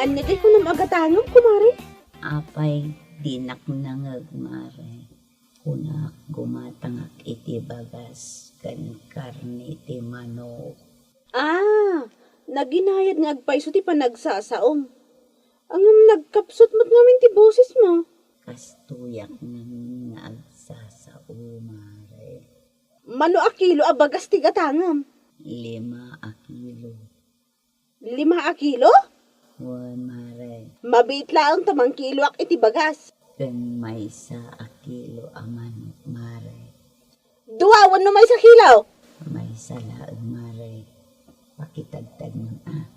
Ania ti kunam a gatangem, kumare? Apay, dinak nangngeg, mare. Kunak, gumatangak iti bagas ken karne ti manok. Ah, naginayad nga agpayso ti panagsasaom. Ngem nagkapsut met ngamin ti bosesmo. Kastoyak ngamin nga agsasao, mare. Mano a kilo a bagas ti gatangem? Lima a kilo. Lima a kilo? Wen, mare. Mabiit laeng ta mangkiloak iti bagas. Ken maysa a kilo a manok, mare. Dua wenno maysa a kilo? Maysa laeng, mare. Pakitagtagmon a.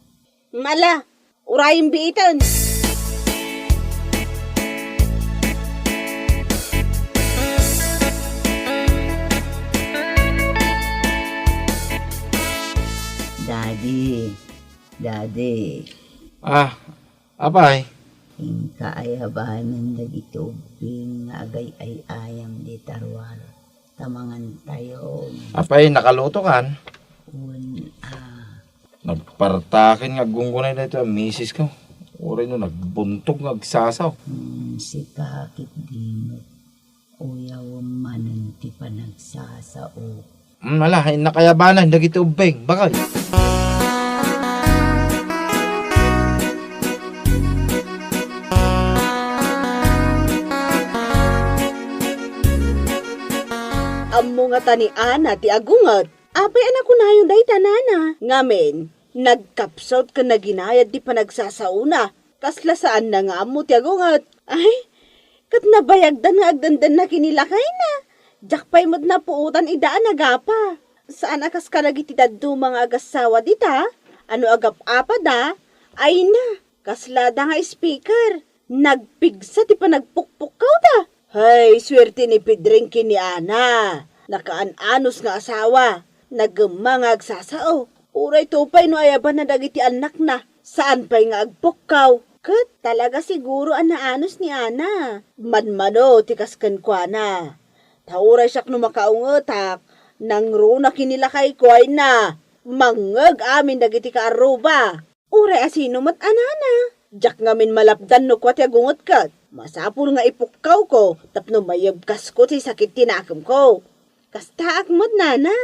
Mala, urayem biiten. Daddy, Daddy. Ah, apay? Inka ayabanen dagiti ubbing nga agay-ay-ayam dita ruar, ta mangantayo. Apay, nakalutokan? Wen, ah. Nagpartaken nga aggunggunay daytoy a misis ko. Uray no nagbuntog nga agsasao. Hmm, sika ketdi met. Uyawem manen ti panagsasao. Mm, ala, innak ayabanen dagiti ubbing, bakay. Ammo ngata ni Ana ti agunget. Apay a nakunayon dayta, nana? Ngamin, nagkapsut ken naginayad ti panagsasaona. Kasla saanna nga ammo ti agunget. Ay, ket nabayagdan nga agdendenna ken ni lakayna. Diak pay met napuotan ida a nagapa. Saan a kas kadagiti dadduma nga agassawa dita, a no agap-apada, ay na, kaslada nga speaker. Nagpigsa ti panagpukpukkawda. Hay, suerte ni Pedring ken ni Ana. Nakaan-anus nga asawa. Nagemma nga agsasao. Uray to pay no ayabanna dagiti annakna. Saan pay nga agpukkaw. Ket talaga siguro a naanus ni Ana. Manmano ti kas kenkuana. Ta uray siak no makaungetak, nangruna ken ni lakayko ay na. Mangngeg amin dagiti kaarruba. Uray a sino met a nana, diak ngamin malapdan no kua ti agunget ket. Masapul nga ipukkawko tapno mayebkasko ti sakit ti nakemko. Kastaak met, nana.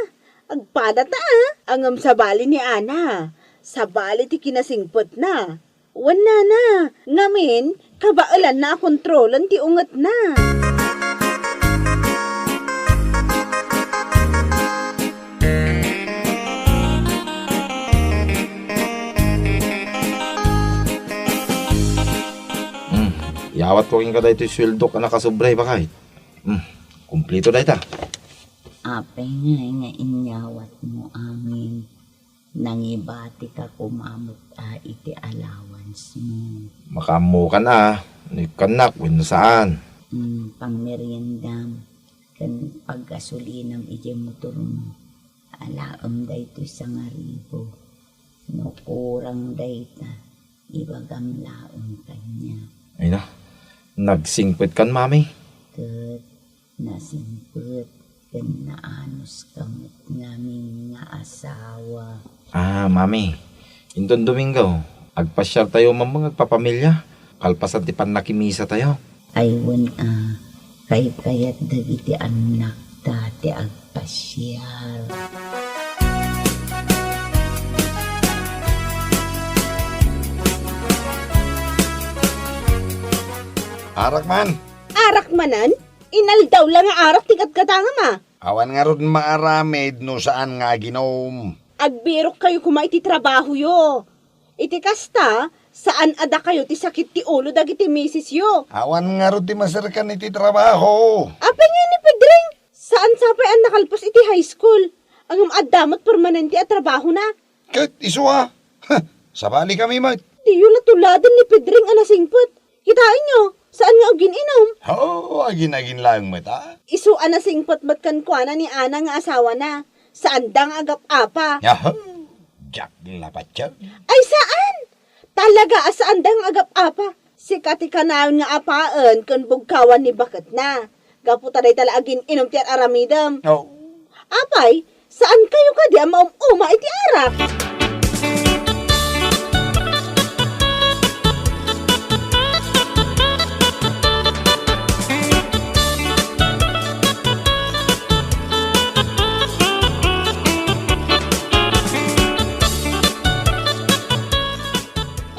Agpadata, a. Ngem sabali ni Ana, sabali ti kinasingpetna. Wen nana, ngamin, kabaelanna a kontrolen ti ungetna. Hmm, iyawatko kenka daytoy sueldok a nakasobra, bakay. Hmm, kumplito dayta. Apay ngay nga inyawatmo amin? Nangibatika koma met a iti allowance mo. Makaammokan a, no ikkannak wenno saan. Hmm, pangmeriendam ken paggasolinam idiay motormo. Alaem daytoy sangaribu. No kurang dayta, ibagam laeng kaniak. Ay na, nagsingpetkan, Mami. Ket nasingpet ken naanuska met ngamin nga asawa. Ah, Mami, inton Domingo, agpasiartayo man nga agpapamilia, kalpasan ti pannakimisa tayo. Ay wen a, kaykayat dagiti annakta ti agpasiar. Arak man! Arak manen? Inaldaw la nga arak ti katkatangam a. Awan ngarud maaramid no saan nga aginom. Agbirokkayo koma iti trabahoyo. Iti kasta, saan a dakayo ti sakit ti ulo dagiti misisyo. Awan ngarud ti maserkan iti trabaho. Apay ngay ni Pedring? Saan sa pay a nakalpas iti high school. Ngem adda met permanente a trabahona. Ket isu a. Huh, sabalikami met. Diyo la tuladen ni Pedring a nasingpet. Kitaenyo, saan nga agin-inom? Oo, agin-agin laeng met a. Isu a nasingpet met kenkuana ni Ana nga asawana. Saanda nga agap-apa. Aha, diak la patien. Ay, saan? Talaga a saanda nga agap-apa. Sika ti kanayon nga apaen ken bugkawan ni baketna. Gapu ta dayta la agin-inom ti ar-aramidem. Oo. Apay, saan kayo kadi a maum-uma iti arak?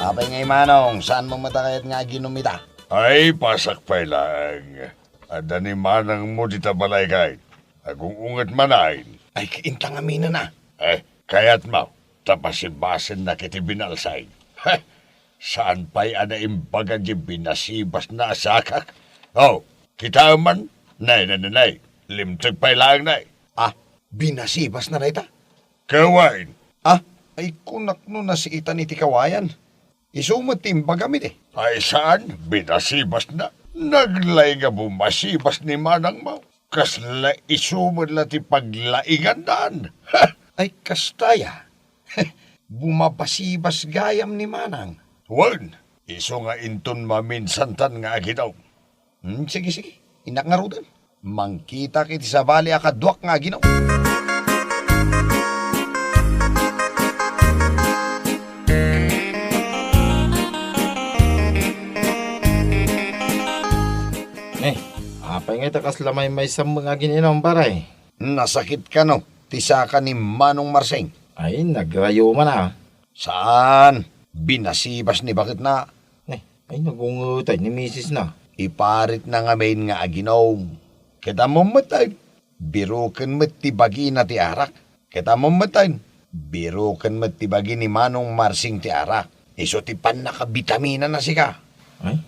Apay ngay, Manong, saan mo met a kayat nga aginom ita? Ay, pasak pay laeng. Adda ni manangmo dita balay kay. Agung-unget manen. Ay, inta ngamin a. Eh, kayatmo, ta basibasennak iti binalsay. Heh, saan pay a naimbaga di binasibasna a sakak? Oh, kitaem man. Nay, nay, nay, nay. Limteg pay laeng, nay. Ah, binasibasna dayta? Kawayen. Ah, ay kunak no nasiitan iti kawayan. Isu met ti imbagam idi. Ay saan, binasibasna. Naglay nga bumasibas ni manangmo. Kasla isu met la ti paglaingandan. Ha! Ay kasta ya. Bumabasibas gayam ni manang. Wen, isu nga inton maminsantan nga aginom. Hmm, sige, sige. Innak ngaruden. Mangkitak iti sabali a kaduak nga aginom. Eh, apay ngay ta kasla maymaysam nga agin-inom, pare? Nasakit kano ti saka ni Manong Marsing? Ay, nagrayo man a. Saan? Binasibas ni baketna. Eh, ay, nagungetay ni misisna. Iparitna ngamin nga aginom. Ket ammom met ay, biroken met ti bagina ti arak. Ket ammom met ay, biroken met ti bagi ni Manong Marsing ti arak. Isu ti pannakabitaminana sika. Ay,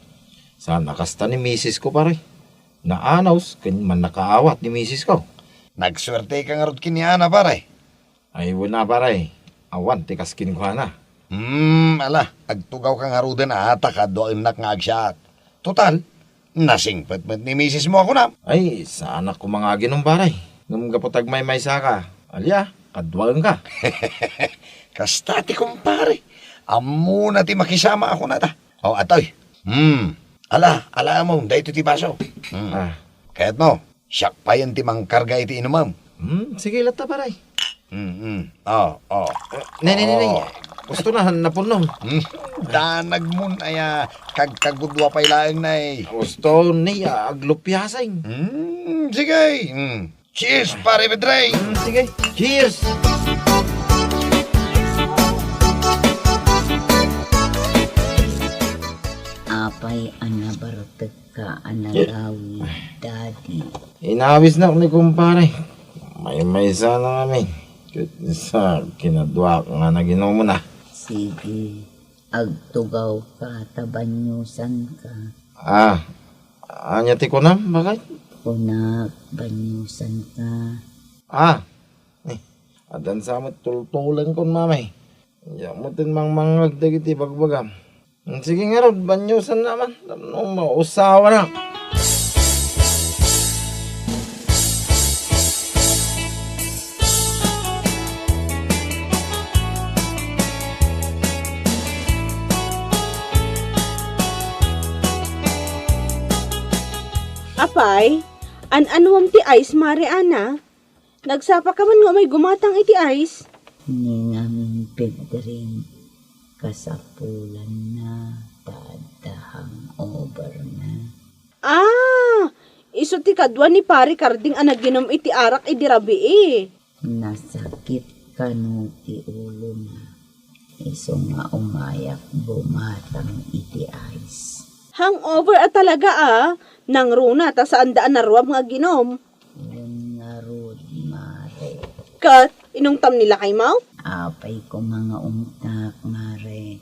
saan a kasta ni misisko, pare. Naanaws ken mannakaawat ni misisko. Nagsuerteka ngarud ken ni Ana, pare. Ay, wen a, pare. Awan ti kas kenkuana. Hmm, ala, agtugawka ngaruden a ta kaduaennak nga agsiak. Total, nasingpet met ni misismo a kunam. Ay, saanak koma nga aginom, pare. Ngem gapu ta agmaymaysaka, alia, kaduaenka. Kasta ti kumpare. Ammona ti makisama a kunata. O, atoy. Hmm. Ala, ala mo, daytoy ti baso. Hmm. Ah. Kayatmo, siak payen ti mangkarga iti inumem. Hmm, sige latta, pare. Hmm, hmm. O, o. Ne, ne, ne, ne. O. Gusto na, napunno. Hmm. Danagmon aya, kagkagudua pay laeng, nay. Gusto ni, ah, aglupiasing. Hmm, sige. Hmm. Cheers, pare Pedreng! Mm, sige. Cheers! Apay a nabartekka a nagawid, Daddy? Inawisnak ni kumpare. Maymaysa na ngamin. Ket sa kinaduak nga naginumna. Sige, agtugawka ta baniosanka. Ah, ania ti kunam, baket? Kunak, baniosanka. Ah, eh, addan sa met tultulengkon, Mami. Diak met mangmangngeg dagiti bagbagam. Sige ngarud, baniosanna man tapno mausawanak. Apay, an-anuam ti ice, Mare Ana? Nagsapaka man nga umay gumatang iti ice? Ni ngamin, Pedring, kasapulanna ta adda hangover na. Ah! Isu ti kadua ni Pare Karding a naginum iti arak idi rabii. Nasakit kano ti ulona. Isu nga umayak bumatang iti ice. Hangover a talaga a, nangruna ta saanda a naruam nga aginum. Wen ngarud, Mare. Ket, inungtam ni lakaymo? Apay koma nga ungtak, Mare.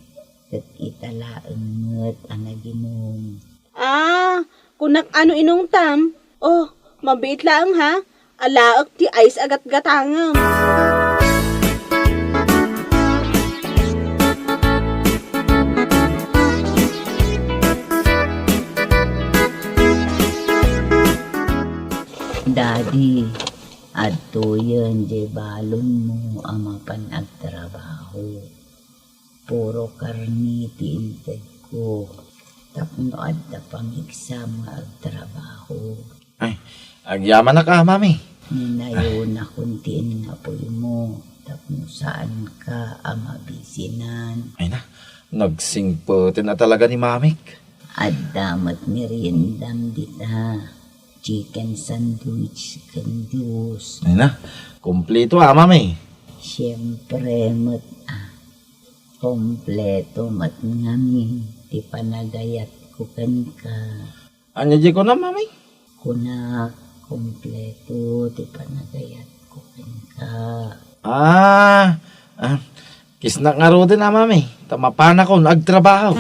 Ket ita laeng met a naginum. Ah, kunak ano inungtam? Oh, mabiit laeng ha. Alaek ti ice a gatgatangem. Daddy, adtoyen diay balonmo a mapan agtrabaho. Puro karne ti intedko tapno adda pamigsam nga agtrabaho. Ay, agyamanak a, Mami. Ninayonakon ti innapuymo tapno saanka a mabisinan. Ay na, nagsingpeten a talaga ni Mamik. Adda met meriendam dita, chicken sandwich ken juice. Ay na, kompleto a, Mami. Siempre met a, kompleto met ngamin ti panagayatko kenka. Ania diay kunam, Mami? Kunak, kompleto ti panagayatko kenka. Ah, ah, kissnak ngaruden a, Mami, ta mapanakon agtrabaho.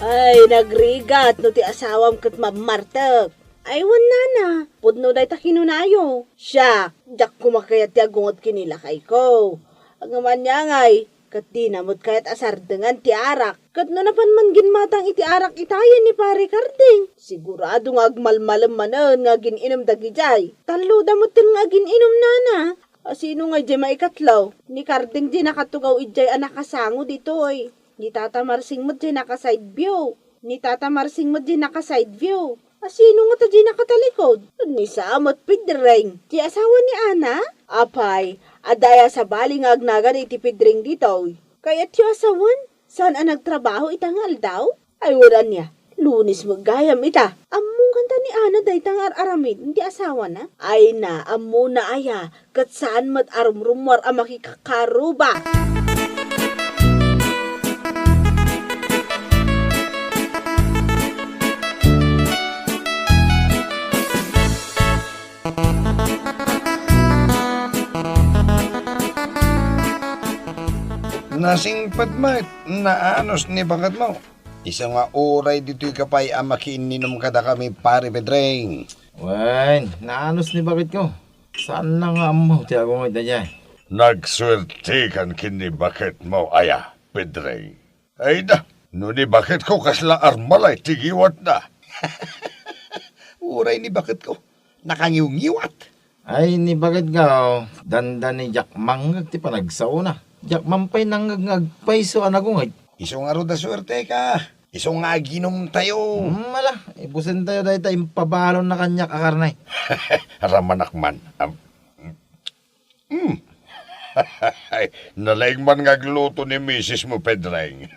Ay, nagrigat no ti asawam ket mammartek. Ay, wen nana, pudno dayta kinunayo. Siak, diak koma kayat ti agunget ken ni lakayko. Ngem ania ngay, ket dina met kayat a sardengan ti arak. Ket no napan man ginmatang iti arak itayen ni Pare Karding, sigurado nga agmalmalem manen nga agin-inum dagidiay. Talloda metten nga agin-inum nana. A, sino ngay diay maikatlo? Ni Karding diay nakatugaw idiay a nakasango ditoy. Ni Tata Marsing met diay naka-side view. Ni Tata Marsing met diay naka-side view. A, sino ngata diay nakatalikod? Ni Sam met Pedring. Ti asawa ni Ana? Apay, adda aya sabali nga agnagan iti Pedring ditoy? Kayatyo a sawen? Saan a nagtrabaho ita nga aldaw? Ay, wen ania. Lunes met gayam ita. Ammom kanta ni Ana dayta nga ar-aramiden ti asawana? Ay na, ammona aya, ket saan met a rumrummuar a makikakaruba. Nasingpet met, naanus ni baketmo. Isu nga uray ditoyka pay a makiinninom kadakami, Pare Pedring. Wen, naanus ni baketko. Saanna nga ammo ti agunget daydiay. Nagsuertekan ken ni baketmo aya, Pedring? Ay da, no ni baketko kasla armalay ti ngiwatna. Uray ni baketko, nakangiwngiwat. Ay, ni baketko, dandani diak mangngeg ti panagsaona. Diak man pay nangngeg nga agpayso a nagunget. Isu ngarud a suerteka. Isu nga aginumtayo. Hmm, ala, ibusentayo dayta impabalonna kaniak a karne. Ramanak man. Am, hmm. Nalaing man nga agluto ni misis mo, Pedreng.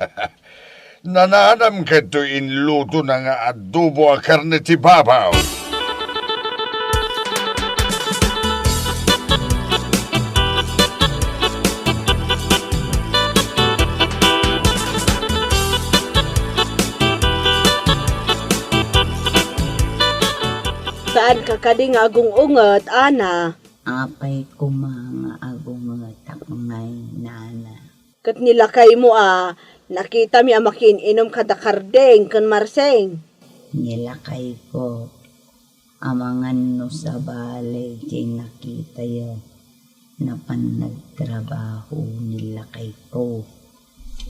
Nananam kadto inlutona nga adobo a karne ti babaw. Saan ka kadi nga agung-unget, Ana? Apay koma nga agungetak ngay, Nana? Ket ni lakaymo a, nakitami a makiin-inum kada Kardeng ken Marseng. Ni lakayko, amangan no sabali ti nakitayo, napan nagtrabaho ni lakayko.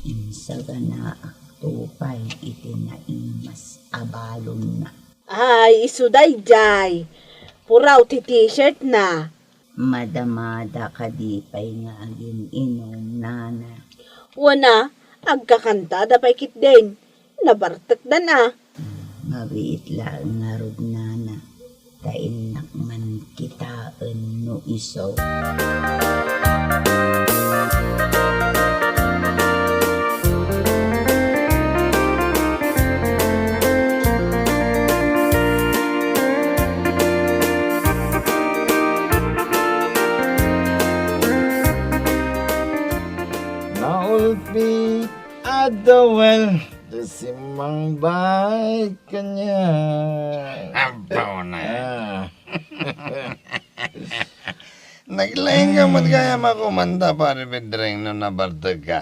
Insaganaak to pay iti naimas a balonna. Ay, isu daydiay. Puraw ti t-shirt na. Madamada kadi pay nga agin-inum, Nana? Wen a, agkakantada pay ketdin. Nabartekdan a. Mabiit laeng ngarud, Nana, ta innak man kitaen no isu. Naulpi, adda well. Ti simmang baay kaniak. Abaw na. Ah. Naglaing ka met gayam a kumanta, Pare Pedreng, no nabartek ka.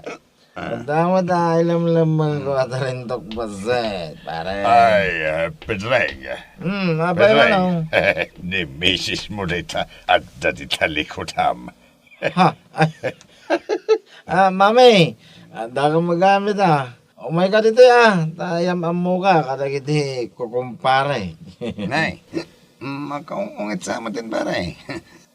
Kanta met a ilamlamang ko a tarintok paset, pare. Ay, eh, Pedreng. Hmm, apay Pedreng. Manong? Ni misis mo dita, adda dita likutam. Ha? Ay. Ah, mami, adda ka magamit, ah. Umayka ditoy, ah, ta yam-ammoka kadagiti kukumpare. Nay, makaungungit sa metten, pare.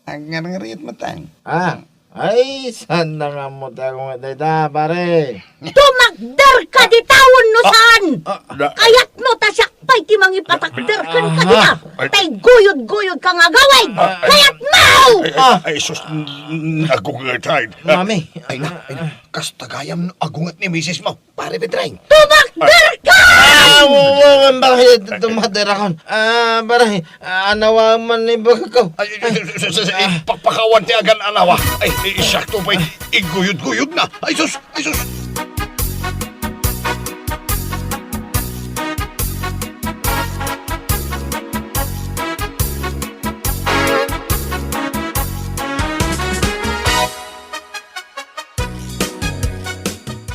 Agngarngariet metten. Ah, ay, saan na nga mo ti agunget dayta, pare? Tumakder ka dita wenno saan? Ah, ah, da- Kayatmo ta siak pay ti mangipatakder kenka dita. Ay. Tay guyod-guyod ka nga agawid. Ah, ay. Kayatmo! Ay, ay, Ah. ay, sus, n-, n-, agunget, ay. Mami. Ay na, ay na. Kasta gayam no agunget ni misis mo, Pare Pedreng. Tumakder ka! Ah, oo, oo, ang bakit tumakder akon? Ah, pare, ah, anawa man ni bagko. Ay, ay, ay, sus, sus, sus, ay, Ah. pakpakawan ti agan-anawa. Ay, ay, siak to pay iguyod-guyod na. Ay, sus, ay, sus.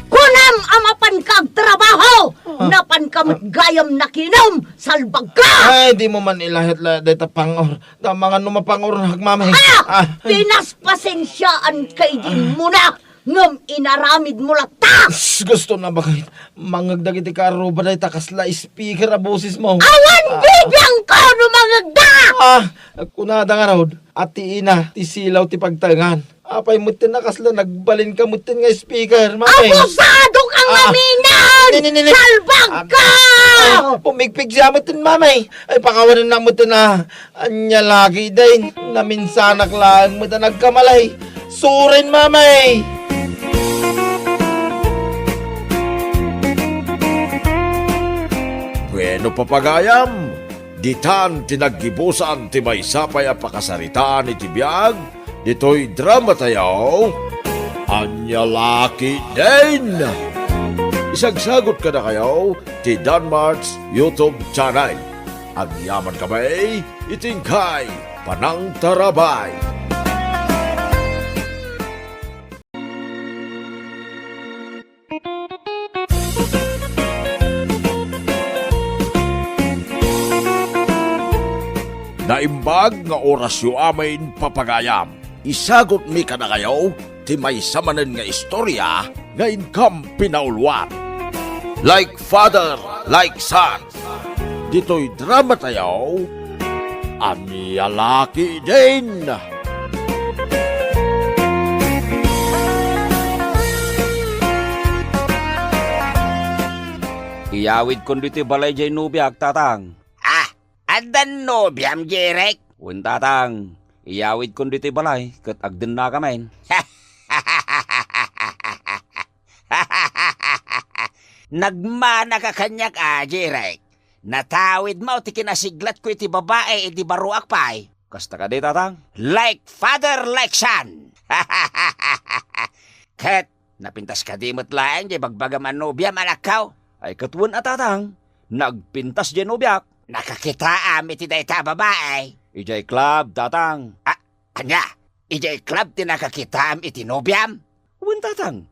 Kunam a mapanka agtrabaho! Ah. Napanka met Ah. gayam nakinom, salbag ka! Ay, di mo man ilahit-lahit dayta pang-or. Damangan no mapang-ornak, mami. Ah! Ah. Pinaspasensiaan kay di mo na, ngem inaramid mo latta! Sus, gusto na bakit? Mangeg dagiti kaarruba dayta kasla speaker a boses mo. Awan Ah. bibiangko no mangegda! Ah, kunada ngarud, a ti ina, ti silaw ti pagtaengan. Apay metten a kasla nagbalinka metten nga speaker, mami? Abusado ka nga Ah. minsan! Ni, ni, ni, ni. Salbag Ah. ka! Ay, pumigpig siya metten, mami. Ay, pakawanan na metten, ah. Ania lagi, day. Naminsanak laeng met a nagkamalay. Surin, mami! Bueno, papagayam, ditan ti naggibusan ti maysa pay a pakasaritaan iti biag ditoy drama tayo, Ania Laki Din! Isagsagot kadakayo ti Danmart's YouTube channel. Agyaman kami iti inkay panangtarabay. Naimbag nga orasyo amin, papagayam. Isagutmi kadakayo ti maysa manen nga istorya nga inkam pinauluan. Like father, like son. Ditoy drama tayo, Ania Laki Din! Iyawidkon ditoy balay jay nobiak, Tatang. Ah, addan nobiam, Jerek? Wen, Tatang. Iyawidkon ditoy balay, ket agdennakamin. Nagmanaka kaniak a, Jerek. Natawidmo ti kinasiglatko iti babai idi baruak pay. Kasta kadi, Tatang? Like father, like son. Ket napintas kadi met laeng jay bagbagam a nobiam, anakko? Ay, ket wen a, Tatang. Nagpintas jay nobiak. Nakakitaam iti dayta a babai? Idiay club, Tatang. Ah, ania? Idiay club ti nakakitaam iti nobiam? Wen, Tatang.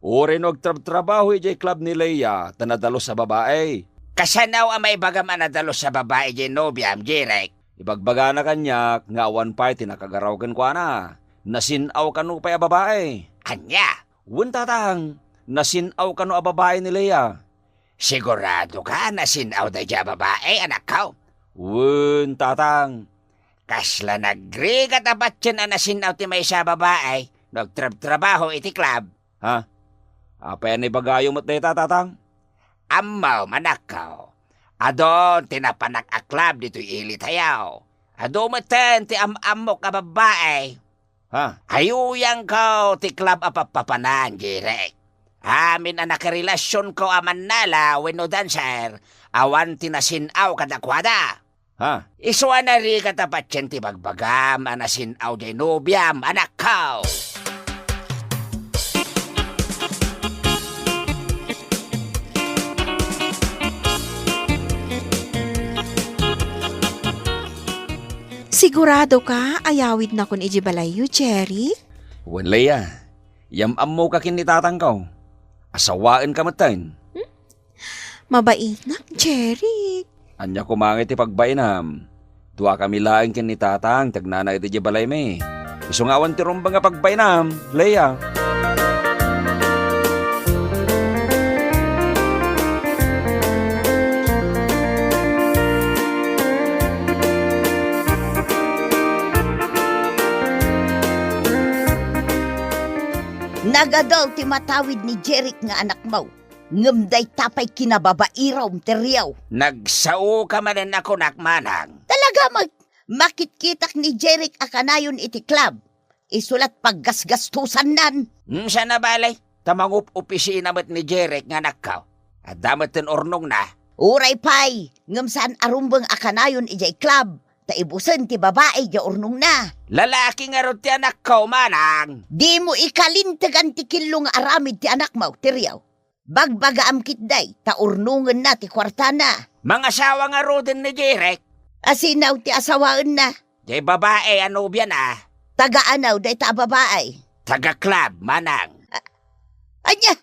Uray no agtrabtrabaho idiay club ni Lea ta nadalus a babai. Kasano a maibagam a nadalus a babai jay nobiam, Jerek? Ibagbagana kaniak nga awan pay ti nakagaraw kenkuana. Nasin-aw kano pay a babai. Ania? Wen, Tatang. Nasin-aw kano a babai ni Lea. Siguradoka a nasin-aw daydiay a babai, anakko? Wen, Tatang. Kasla nagrigat a patien a nasin-aw ti maysa a babai no agtrabtrabaho iti club. Ha? Apay a naibagayo met dayta, Tatang? Ammom, anakko. Adun ti napanak a club ditoy ilitayo. Adu metten ti am-ammok a babbai. Ha? Ayuyangko ti club a pappapanan, Jerek. Amin a nakarelasionko a mannala wenno dancer, awan ti nasin-aw kadakuada. Ha? Isu a narigat a patien ti bagbagam a nasin-aw jay nobiam, anakko. Siguradoka a yawidnakon idiay balayyo, Jerry? Wen, Lea. Yam-ammoka ken ni tatangko. Asawaenka metten. Hmm? Mabainak, Jerry. Ania koma ngay ti pagbainam? Duakami laeng ken ni tatang ti agnana iti diay balaymi. Isu nga awan ti rumbeng a pagbainam, Lea. Nagadu ti matawid ni Jeric nga anakmo, ngem dayta pay kinababairom ti riaw. Nagsaoka manen a kunak, manang. Talaga met, makitkitak ni Jeric a kanayon iti club. Isu la't paggasgastosannan. Hmm, saan a bale, ta mangup-opisina met ni Jeric nga anakko. Adda metten urnongna. Uray pay, ngem saan a rumbeng a kanayon idiay club, ta ibusen ti babai diay urnongna. Lalaki ngarud ti anakko, manang. Dimo ikalintegan ti killo nga aramid ti anakmo, ti riaw. Bagbagaam ketdi, ta urnongenna ti kuartana. Mangasawa ngaruden ni Jeric. Asino ti asawaenna? Diay babai a nobiana. Taga ano dayta a babai? Taga club, manang. A-, ania?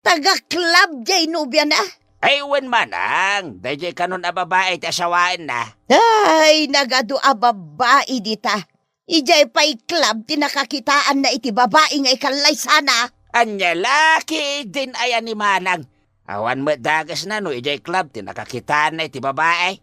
Taga club diay nobiana? Ay, wen, manang. Daydiay kanon a babai ti asawaenna. Ay, nagadu a babai dita. Idiay pay club ti nakakitaanna iti babai nga ikallaysana. Ania la ketdin aya ni manang? Awan met dakesna no idiay club ti nakakitaanna iti babai.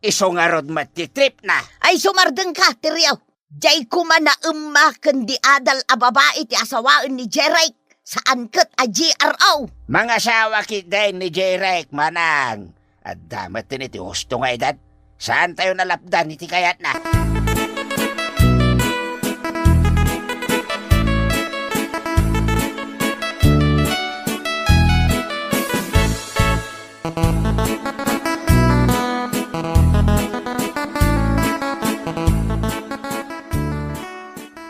Isu ngarud met ti tripna. Ay, sumardengka, ti riaw. Diay koma naemma ken di adal a babai ti asawaen ni Jeric. Saan ket a G R O. Mangasawa ketdi ni Jeric, manang. Adda met iti husto nga edad. Saantayon a lapdan iti kayatna.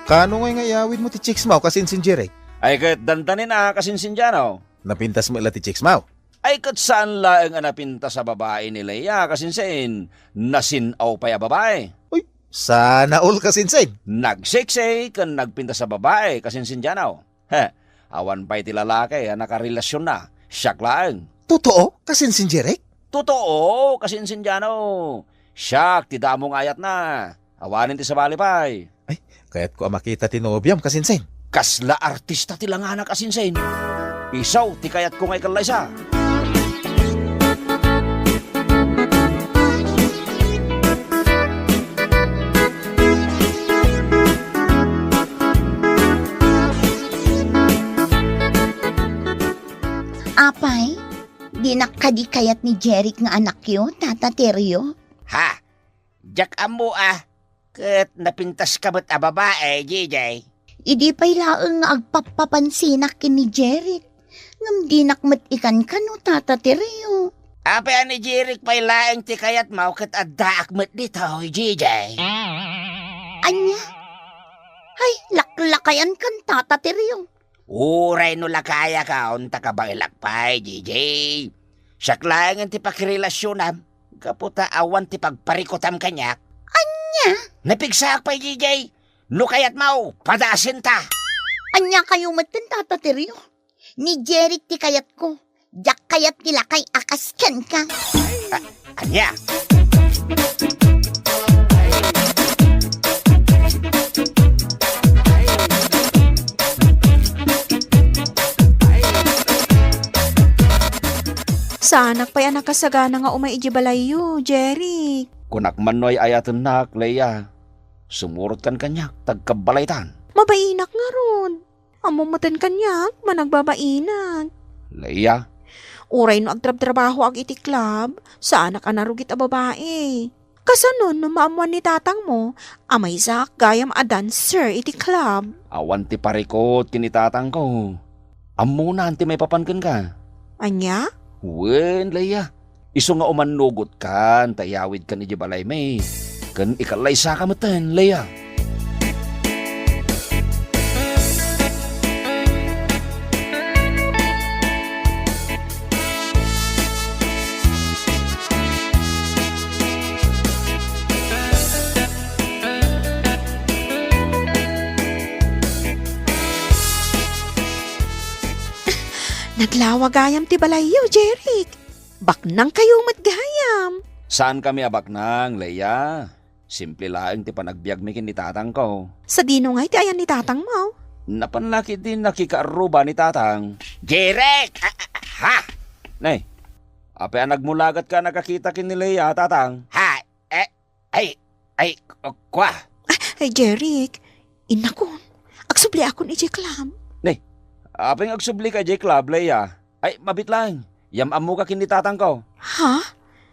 Kaano ngay nga iyawidmo ti chicks mo, kasinsin Jeric? Ay, ket dandanin a, kasinsin Jano. Napintas met la ti chicks mo? Ay, ket saan laeng a napintas a babai ni Lea, kasinsin. Nasin-aw pay a babai. Uy, sana all, kasinsin. Nagseksi ken nagpintas a babai, kasinsin Jano. He, awan pay ti lalaki a nakarelasionna. Siak laeng. Totoo, kasinsin Jeric? Totoo, kasinsin Jano. Siak ti damo nga ayatna. Awanen ti sabali pay. Ay, kayatko a makita ti nobiam, kasinsin. Kasla artista ti langana, kasinsin. Isu ti kayatko nga ikallaysa. Apay, dinak kadi kayat ni Jeric nga anakyo, Tata Terio? Ha? Diak ammo a. Ket napintaska met a babae, J J. Idi pay laeng nga agpappapansinak ken ni Jeric, ngem dinak met ikankano, Tata Terio. Apay a ni Jeric pay laeng ti kayatmo ket addaak met ditoy, J J. Ania? Ay, laklakayankan, Tata Terio. Uray no lakayakon ta kabaelak pay, J J. Siak laengen ti pakirelasionam, gapu ta awan ti pagparikutam kaniak. Ania? Napigsaak pay, J J. No kayatmo, padasenta. Ania kayo metten, Tata Terio? Ni Jeric ti kayatko. Diak kayat ti lakay a kas kenka. A-, ania? Saanak pay a nakasagana nga umay idiay balayyo, Jeric. Kunak man no ay-ayatennak, Leia. Sumurotkan kaniak, ta agkabbalaytan. Mabainak ngarud. Ammom metten kaniak, managbabainak. Leia. Uray no agtrabtrabahoak iti club, saanak a narugit a babae. Kasano no maammoan ni tatangmo a maysaak gayam a dancer iti club? Awan ti parikut ken ni tatangko. Ammonan ti maipapan kenka. Ania? Wen, Leia. Isu nga umannugotkan ta iyawidkan idiay balaymi. Ken ikallaysaka metten, Leia. Naglawa gayam ti balayyo, Jeric. Baknangkayo met gayam. Saankami a baknang, Leia. Simple laeng ti panagbiagmi ken ni tatangko. Sadino ngay ti ayan ni tatangmo? Napan la ketdi nakikaarruba ni tatang. Jeric! Ah, ah, ha? Nay, apay a nagmulagat ka a nakakita ken ni Leia, tatang? Ha? Eh, ay, ay, kua? Ah, ay, Jeric, innakon, agsubliakon idiay club. Nay, apay nga agsublika idiay club, Leia? Ay, mabiit laeng. Yam-ammoka ken ni tatangko. Ha?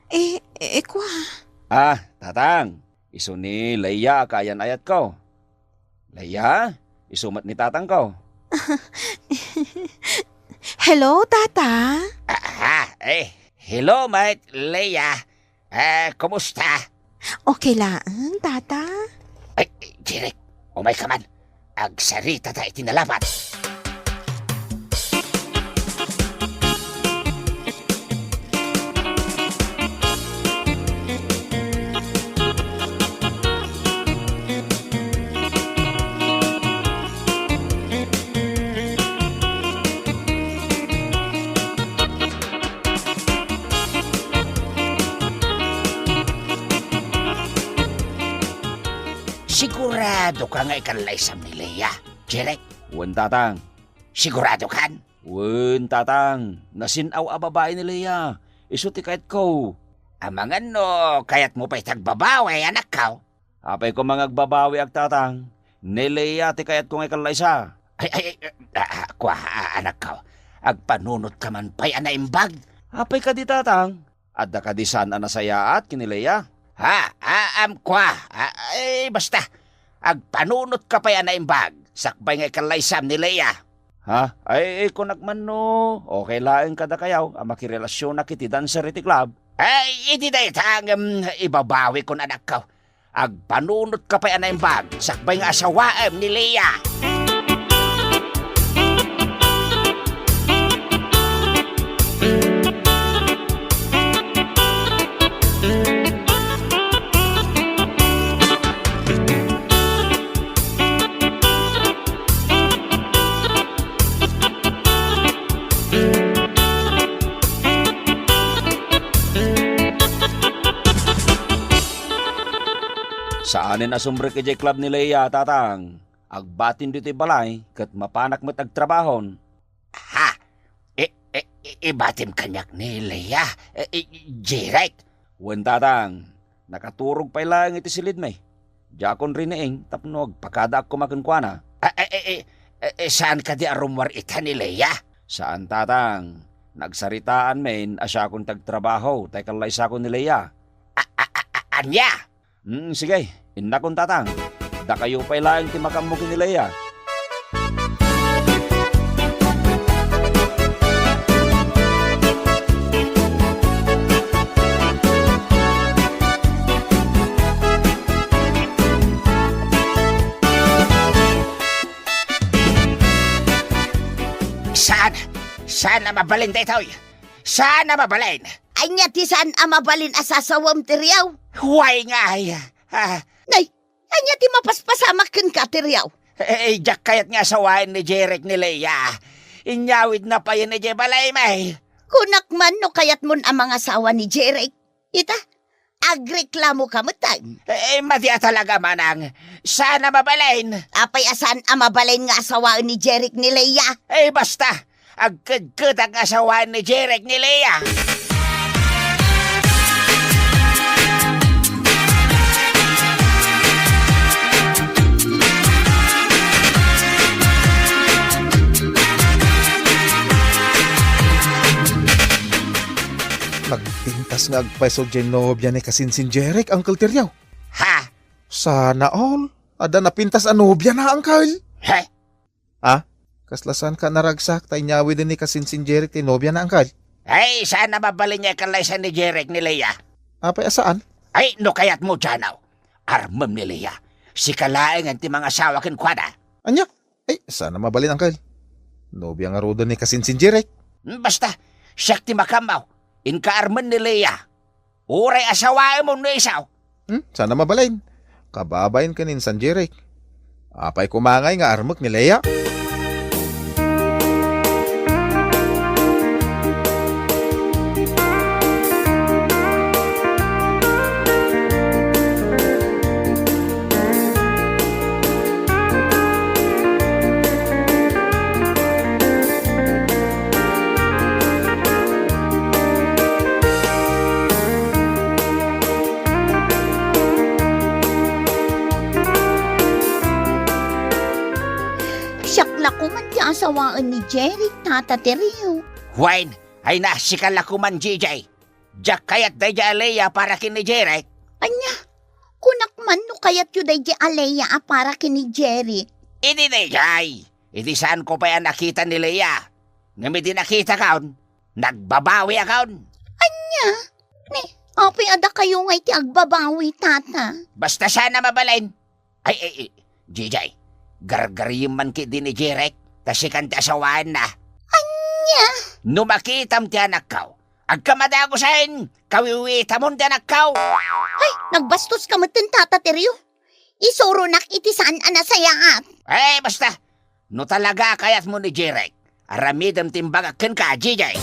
Eh, eh, kua? Ah, tatang, isu ni Leia a kaayan-ayatko. Leia, isu met ni tatangko. Hello, Tata. Ah, eh, hello, met, Leia. Eh, kumusta? Okay laeng, Tata. Ay, Jeric, umayka man. Agsarita ta iti nalapat. Siguradoka nga ikallaysam ni Leia, Jeric? Wen, tatang. Siguradokan? Wen, tatang. Nasin-aw a babai ni Leia. Isu ti kayatko. Amangan no kayatmo pay ti agbabawi, anakko? Apay koma nga agbabawiak, tatang. Ni Leia ti kayatko nga ikallaysa. Ay, ay, ay, ah, ah, kua, ah, anakko. Agpanunotka man pay a naimbag. Apay kadi, tatang? Adda kadi saan a nasayaat ken ni Leia? Ha? Ah, am, kua. Ah, ay, basta. Agpanunotka pay a naimbag. Sakbay nga ikallaysam ni Leia. Ha? Ay, ay, kunak man no, okay laeng kadakayo a makirelasionak iti dancer iti club? Ay, iti dayta ngem ibabawikon, anakko. Agpanunotka pay a naimbag, sakbay nga asawaem ni Leia. Saanen a sumrek idiay club ni Leia, tatang. Agbatin ditoy balay ket mapanak met agtrabahon. Ha? I-, i-, i-, ibatim kaniak ni Leia, i-, i-, Jeric? Wen, tatang. Nakaturog pay laeng iti silidmi. Diakon riniing tapno agpakadaak koma kenkuana. A, e, e, e, e, saan kadi a rummuar ita ni Leia? Saan, tatang. Nagsaritaan men a siakon ti agtrabaho, tay kallaysakon ni Lea. A, a, a, a, ania? Hmm, sige, innakon, tatang. Dakayo pay laeng ti makammo ken ni Lea. Saan, saan a mabalin daytoy? Saan a mabalin? Ania ti saan a mabalin a sasawam, Teriaw? Way ngay. Ah. Nay, ania ti mapaspasamak kenka, Teriaw? Eh, diak kayat nga asawaen ni Jeric ni Lea. Inyawidna payen idiay balaymi. Kunak man no kayatmon a mangasawa ni Jeric. Ita, agreklamoka metten. Eh, madi a talaga, manang. Saan a mabalin? Apay a saan a mabalin nga asawaen ni Jeric ni Lea? Eh, basta, agkedkedak nga asawaen ni Jeric ni Lea. Nagpintas nga agpayso diay nobia ni kasinsin Jeric, Uncle Teriaw. Ha? Sana all. Adda napintas a nobiana, Uncle. He? Ha? Kasla saanka naragsak ta inyawiden ni kasinsin Jeric ti nobiana, Uncle? Ay, saan a mabalin nga ikallaysa ni Jeric ni Lea? Apay a saan? Ay, no kayatmo, Janaw. Armem ni Lea. Sika laengen ti mangasawa kenkuana. Ania? Ay, saan a mabalin, Uncle. Nobia ngaruden ni kasinsin Jeric. Hmm, basta, siak ti makammaw. Inka armen ni Lea. Uray asawaem wenno isu. Hmm, saan a mabalin. Kababain ken ni San Jeric. Apay koma ngay nga armek ni Lea? Siak la koman ti asawaen ni Jeric, Tata Terio. Wen, ay na, sika la koman, Jijay. Diak kayat daydiay a Lea para ken ni Jeric. Ania? Kunak man no kayatyo daydiay a Lea a para ken ni Jeric. Idi daydiay, idi saanko pay a nakita ni Lea. Ngem idi nakitakon, nagbabawiakon. Ania? Ni, apay a dakayo ngay ti agbabawi, Tata? Basta saan a mabalin. Ay, ay, ay, Jijay, gargariyem man ketdi ni Jeric, ta sikan ti asawaenna. Ania? No makitam ti anakko, agkamadagusen, kawiwitamon ti anakko. Ay, nagbastoska metten, Tata Terio. Isuronak iti saan a nasayaat. Eh, basta, no talaga a kayatmo ni Jeric, aramidem ti imbagak kenka, Jijay.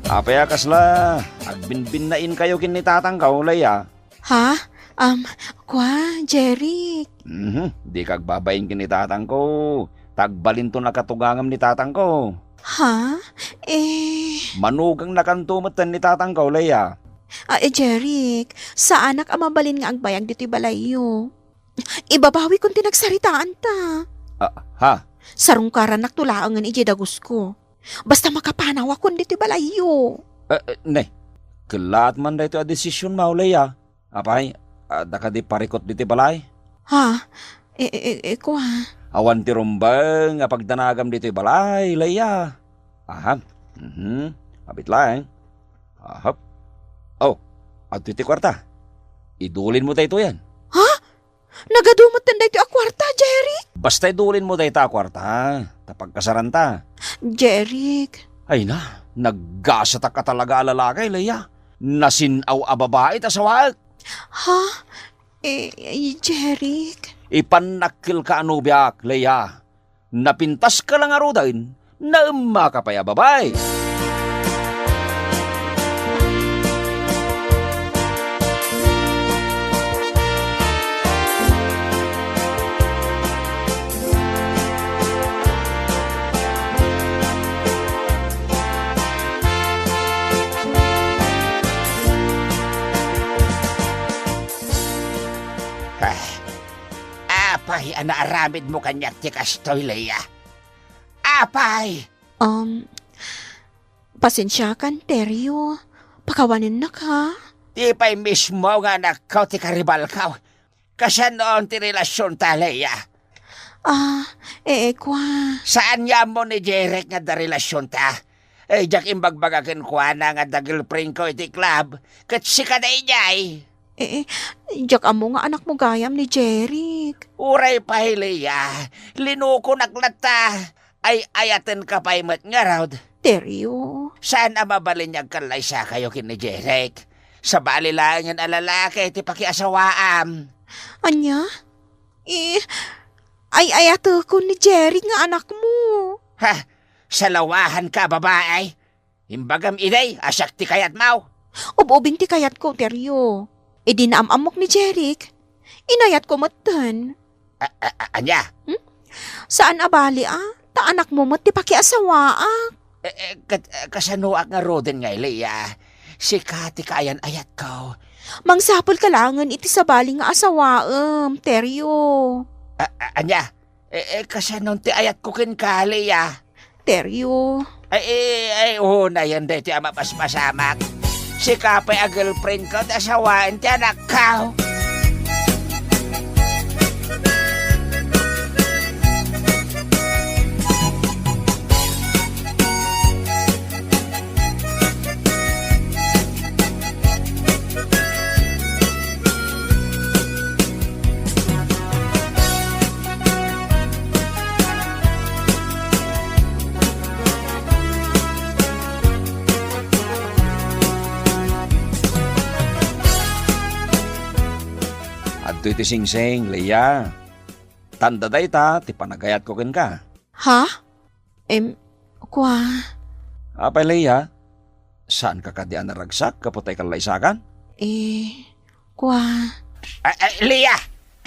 Apay a kasla, agbinbinnainkayo ken ni tatangko, Lea? Ha? Um, kua, Jeric? Mhm, dika agbabain ken ni tatangko. Ta agbalinto nakatugangem ni tatangko. Ha? Eh. Manugangnakanto metten ni tatangko, Lea. Ah, eh, Jeric, saanak a mabalin nga agbayag ditoy balayyo. Ibabawikon ti nagsaritaanta. Ah, ha? Sarungkarannakto laengen idiay dagusko. Basta makapanawakon ditoy balayyo. Eh, eh, ne, kellaat man daytoy a desisionmo, Lea. Apay, adda kadi parikut ditoy balay? Ha? E, e, e, e, kua. Awan ti rumbeng a pagdanagam ditoy balay, Lea. Aha. Mhm. Abit laeng. Ahap. Oh, adtoy ti kuarta. Idulinmo daytoyen. Ha? Nagadu metten daytoy a kuarta, Jeric? Basta idulinmo dayta a kuarta, ta pagkasaranta. Jeric. Ay na, naggasatak a talaga a lalaki, Lea. Nasin-aw a babai ta sawaek. Ha? Eh, eh, Jeric? Ipannakkelka a nobiak, Lea. Napintaska la ngaruden, naemmaka pay a babai. a naaramidmo kaniak ti kastoy, Leia. Apay! Um, pasensiakan, Terio. Pakawanennak, ha? Di pay mismo nga anakko ti karibalko. Kasano ti relasionta, Leia? Ah, ee, kua. Saan nga ammo ni Jeric nga adda relasionta? Eh, diak imbagbaga kenkuana nga adda girlfriendko iti club, ket sika daydiay. Eh, eh, diak ammo nga anakmo gayam ni Jeric. Uray pay, Leia, linukonak latta. Ay-ayatenka pay met ngarud. Terio. Saan a mabalin nga agkallaysakayo ken ni Jeric? Sabali laengen a lalaki ti pakiasawaam. Ania? Eh, ay-ayatekon ni Jeric nga anakmo. Ha? Salawahanka a babae? Imbagam idi a siak ti kayatmo. Ub-ubing ti kayatko, Terio. Idi naam-ammok ni Jeric, inayatko metten. A-, a-, a-, ania? Hmm? Saan a bali, a? Ta anakmo met ti pakiasawaak. Eh, eh, kat-, eh, kasanoak ngaruden ngay, Leia? Sika ti kaayan-ayatko. Mangsapulka laengen iti sabali nga asawaem, Terio. A-, a-, ania? Eh, eh, kasano ti ayatko kenka, Leia? Terio. Ay, ay, ay, unayen daytoy a mapaspasamak. Sika pay a girlfriendko, ta asawaen ti anakko. Adtoy ti singsing, Leia. Tanda dayta ti panagayatko kenka. Ha? Em, kua. Apay, Leia? Saanka kadi a naragsak gapu ta ikallaysakan? Eh, kua. Ay, ay, Leia!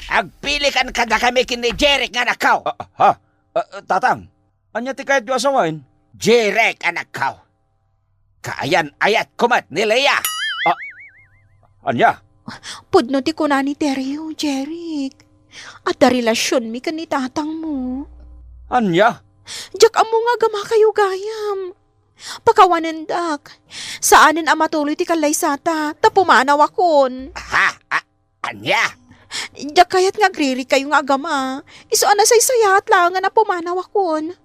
Agpilikan kadakami ken ni Jeric nga anakko! Ah, ha? Ah, ah, Tatang, ania ti kayatyo a sawaen? Jeric, anakko! Kaayan-ayatko met ni Leia! Ah, ania? Pudno ti kuna ni Terio, Jeric. Adda relasionmi ken ni tatangmo. Ania? Diak ammo nga agamakayo gayam. Pakawanendak. Saanen a matuloy ti kallaysata, ta pumanawakon. Ha? A-, ania? Diak kayat nga agririkayo nga agama. Isu a nasaysayaat laengen a pumanawakon.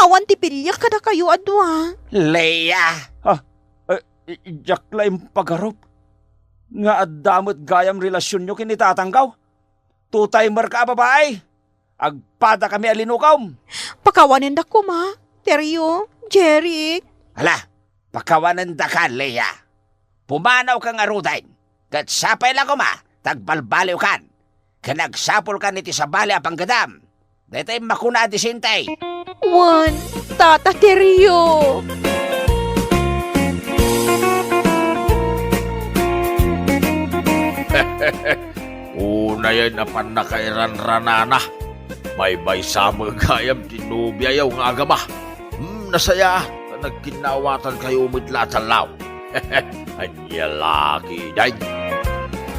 Awan ti piliak kadakayo a dua. Leia! Ah, eh, diak la impagarup nga adda met gayam relasionyo ken ni tatangko. Two-timer ka a babai! Agpadakami a linukom! Pakawanendak koma, Terio, Jeric. Ala, pakawanendaka, Leia. Pumanawka ngaruden, ket sapay la koma ta agbalbaliwkan, ken agsapulkan iti sabali a panggadam. Daytoy makuna a disente. Wen, Tata Terio. Unayen a pannakairanranana. Maymaysa met gayam ti nobiayo nga agama. Hmm, nasaya, ta nagkinnawatankayo met la a tallo. Ania la ketdin?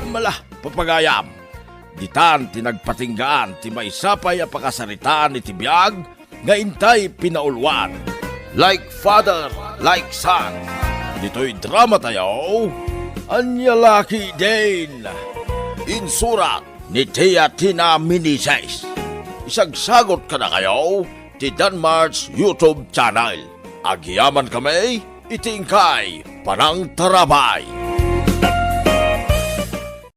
Mala, papagayam. Ditan ti nagpatinggaan ti maysa pay a pakasaritaan iti biag nga intay pinauluan. Like father, like son. Ditoy drama tayo, Ania la ketdin? Insurat ni Tia Tina Meneses. Isagsagot kadakayo ti Danmar's YouTube channel. Agyamankami iti inkay panangtarabay.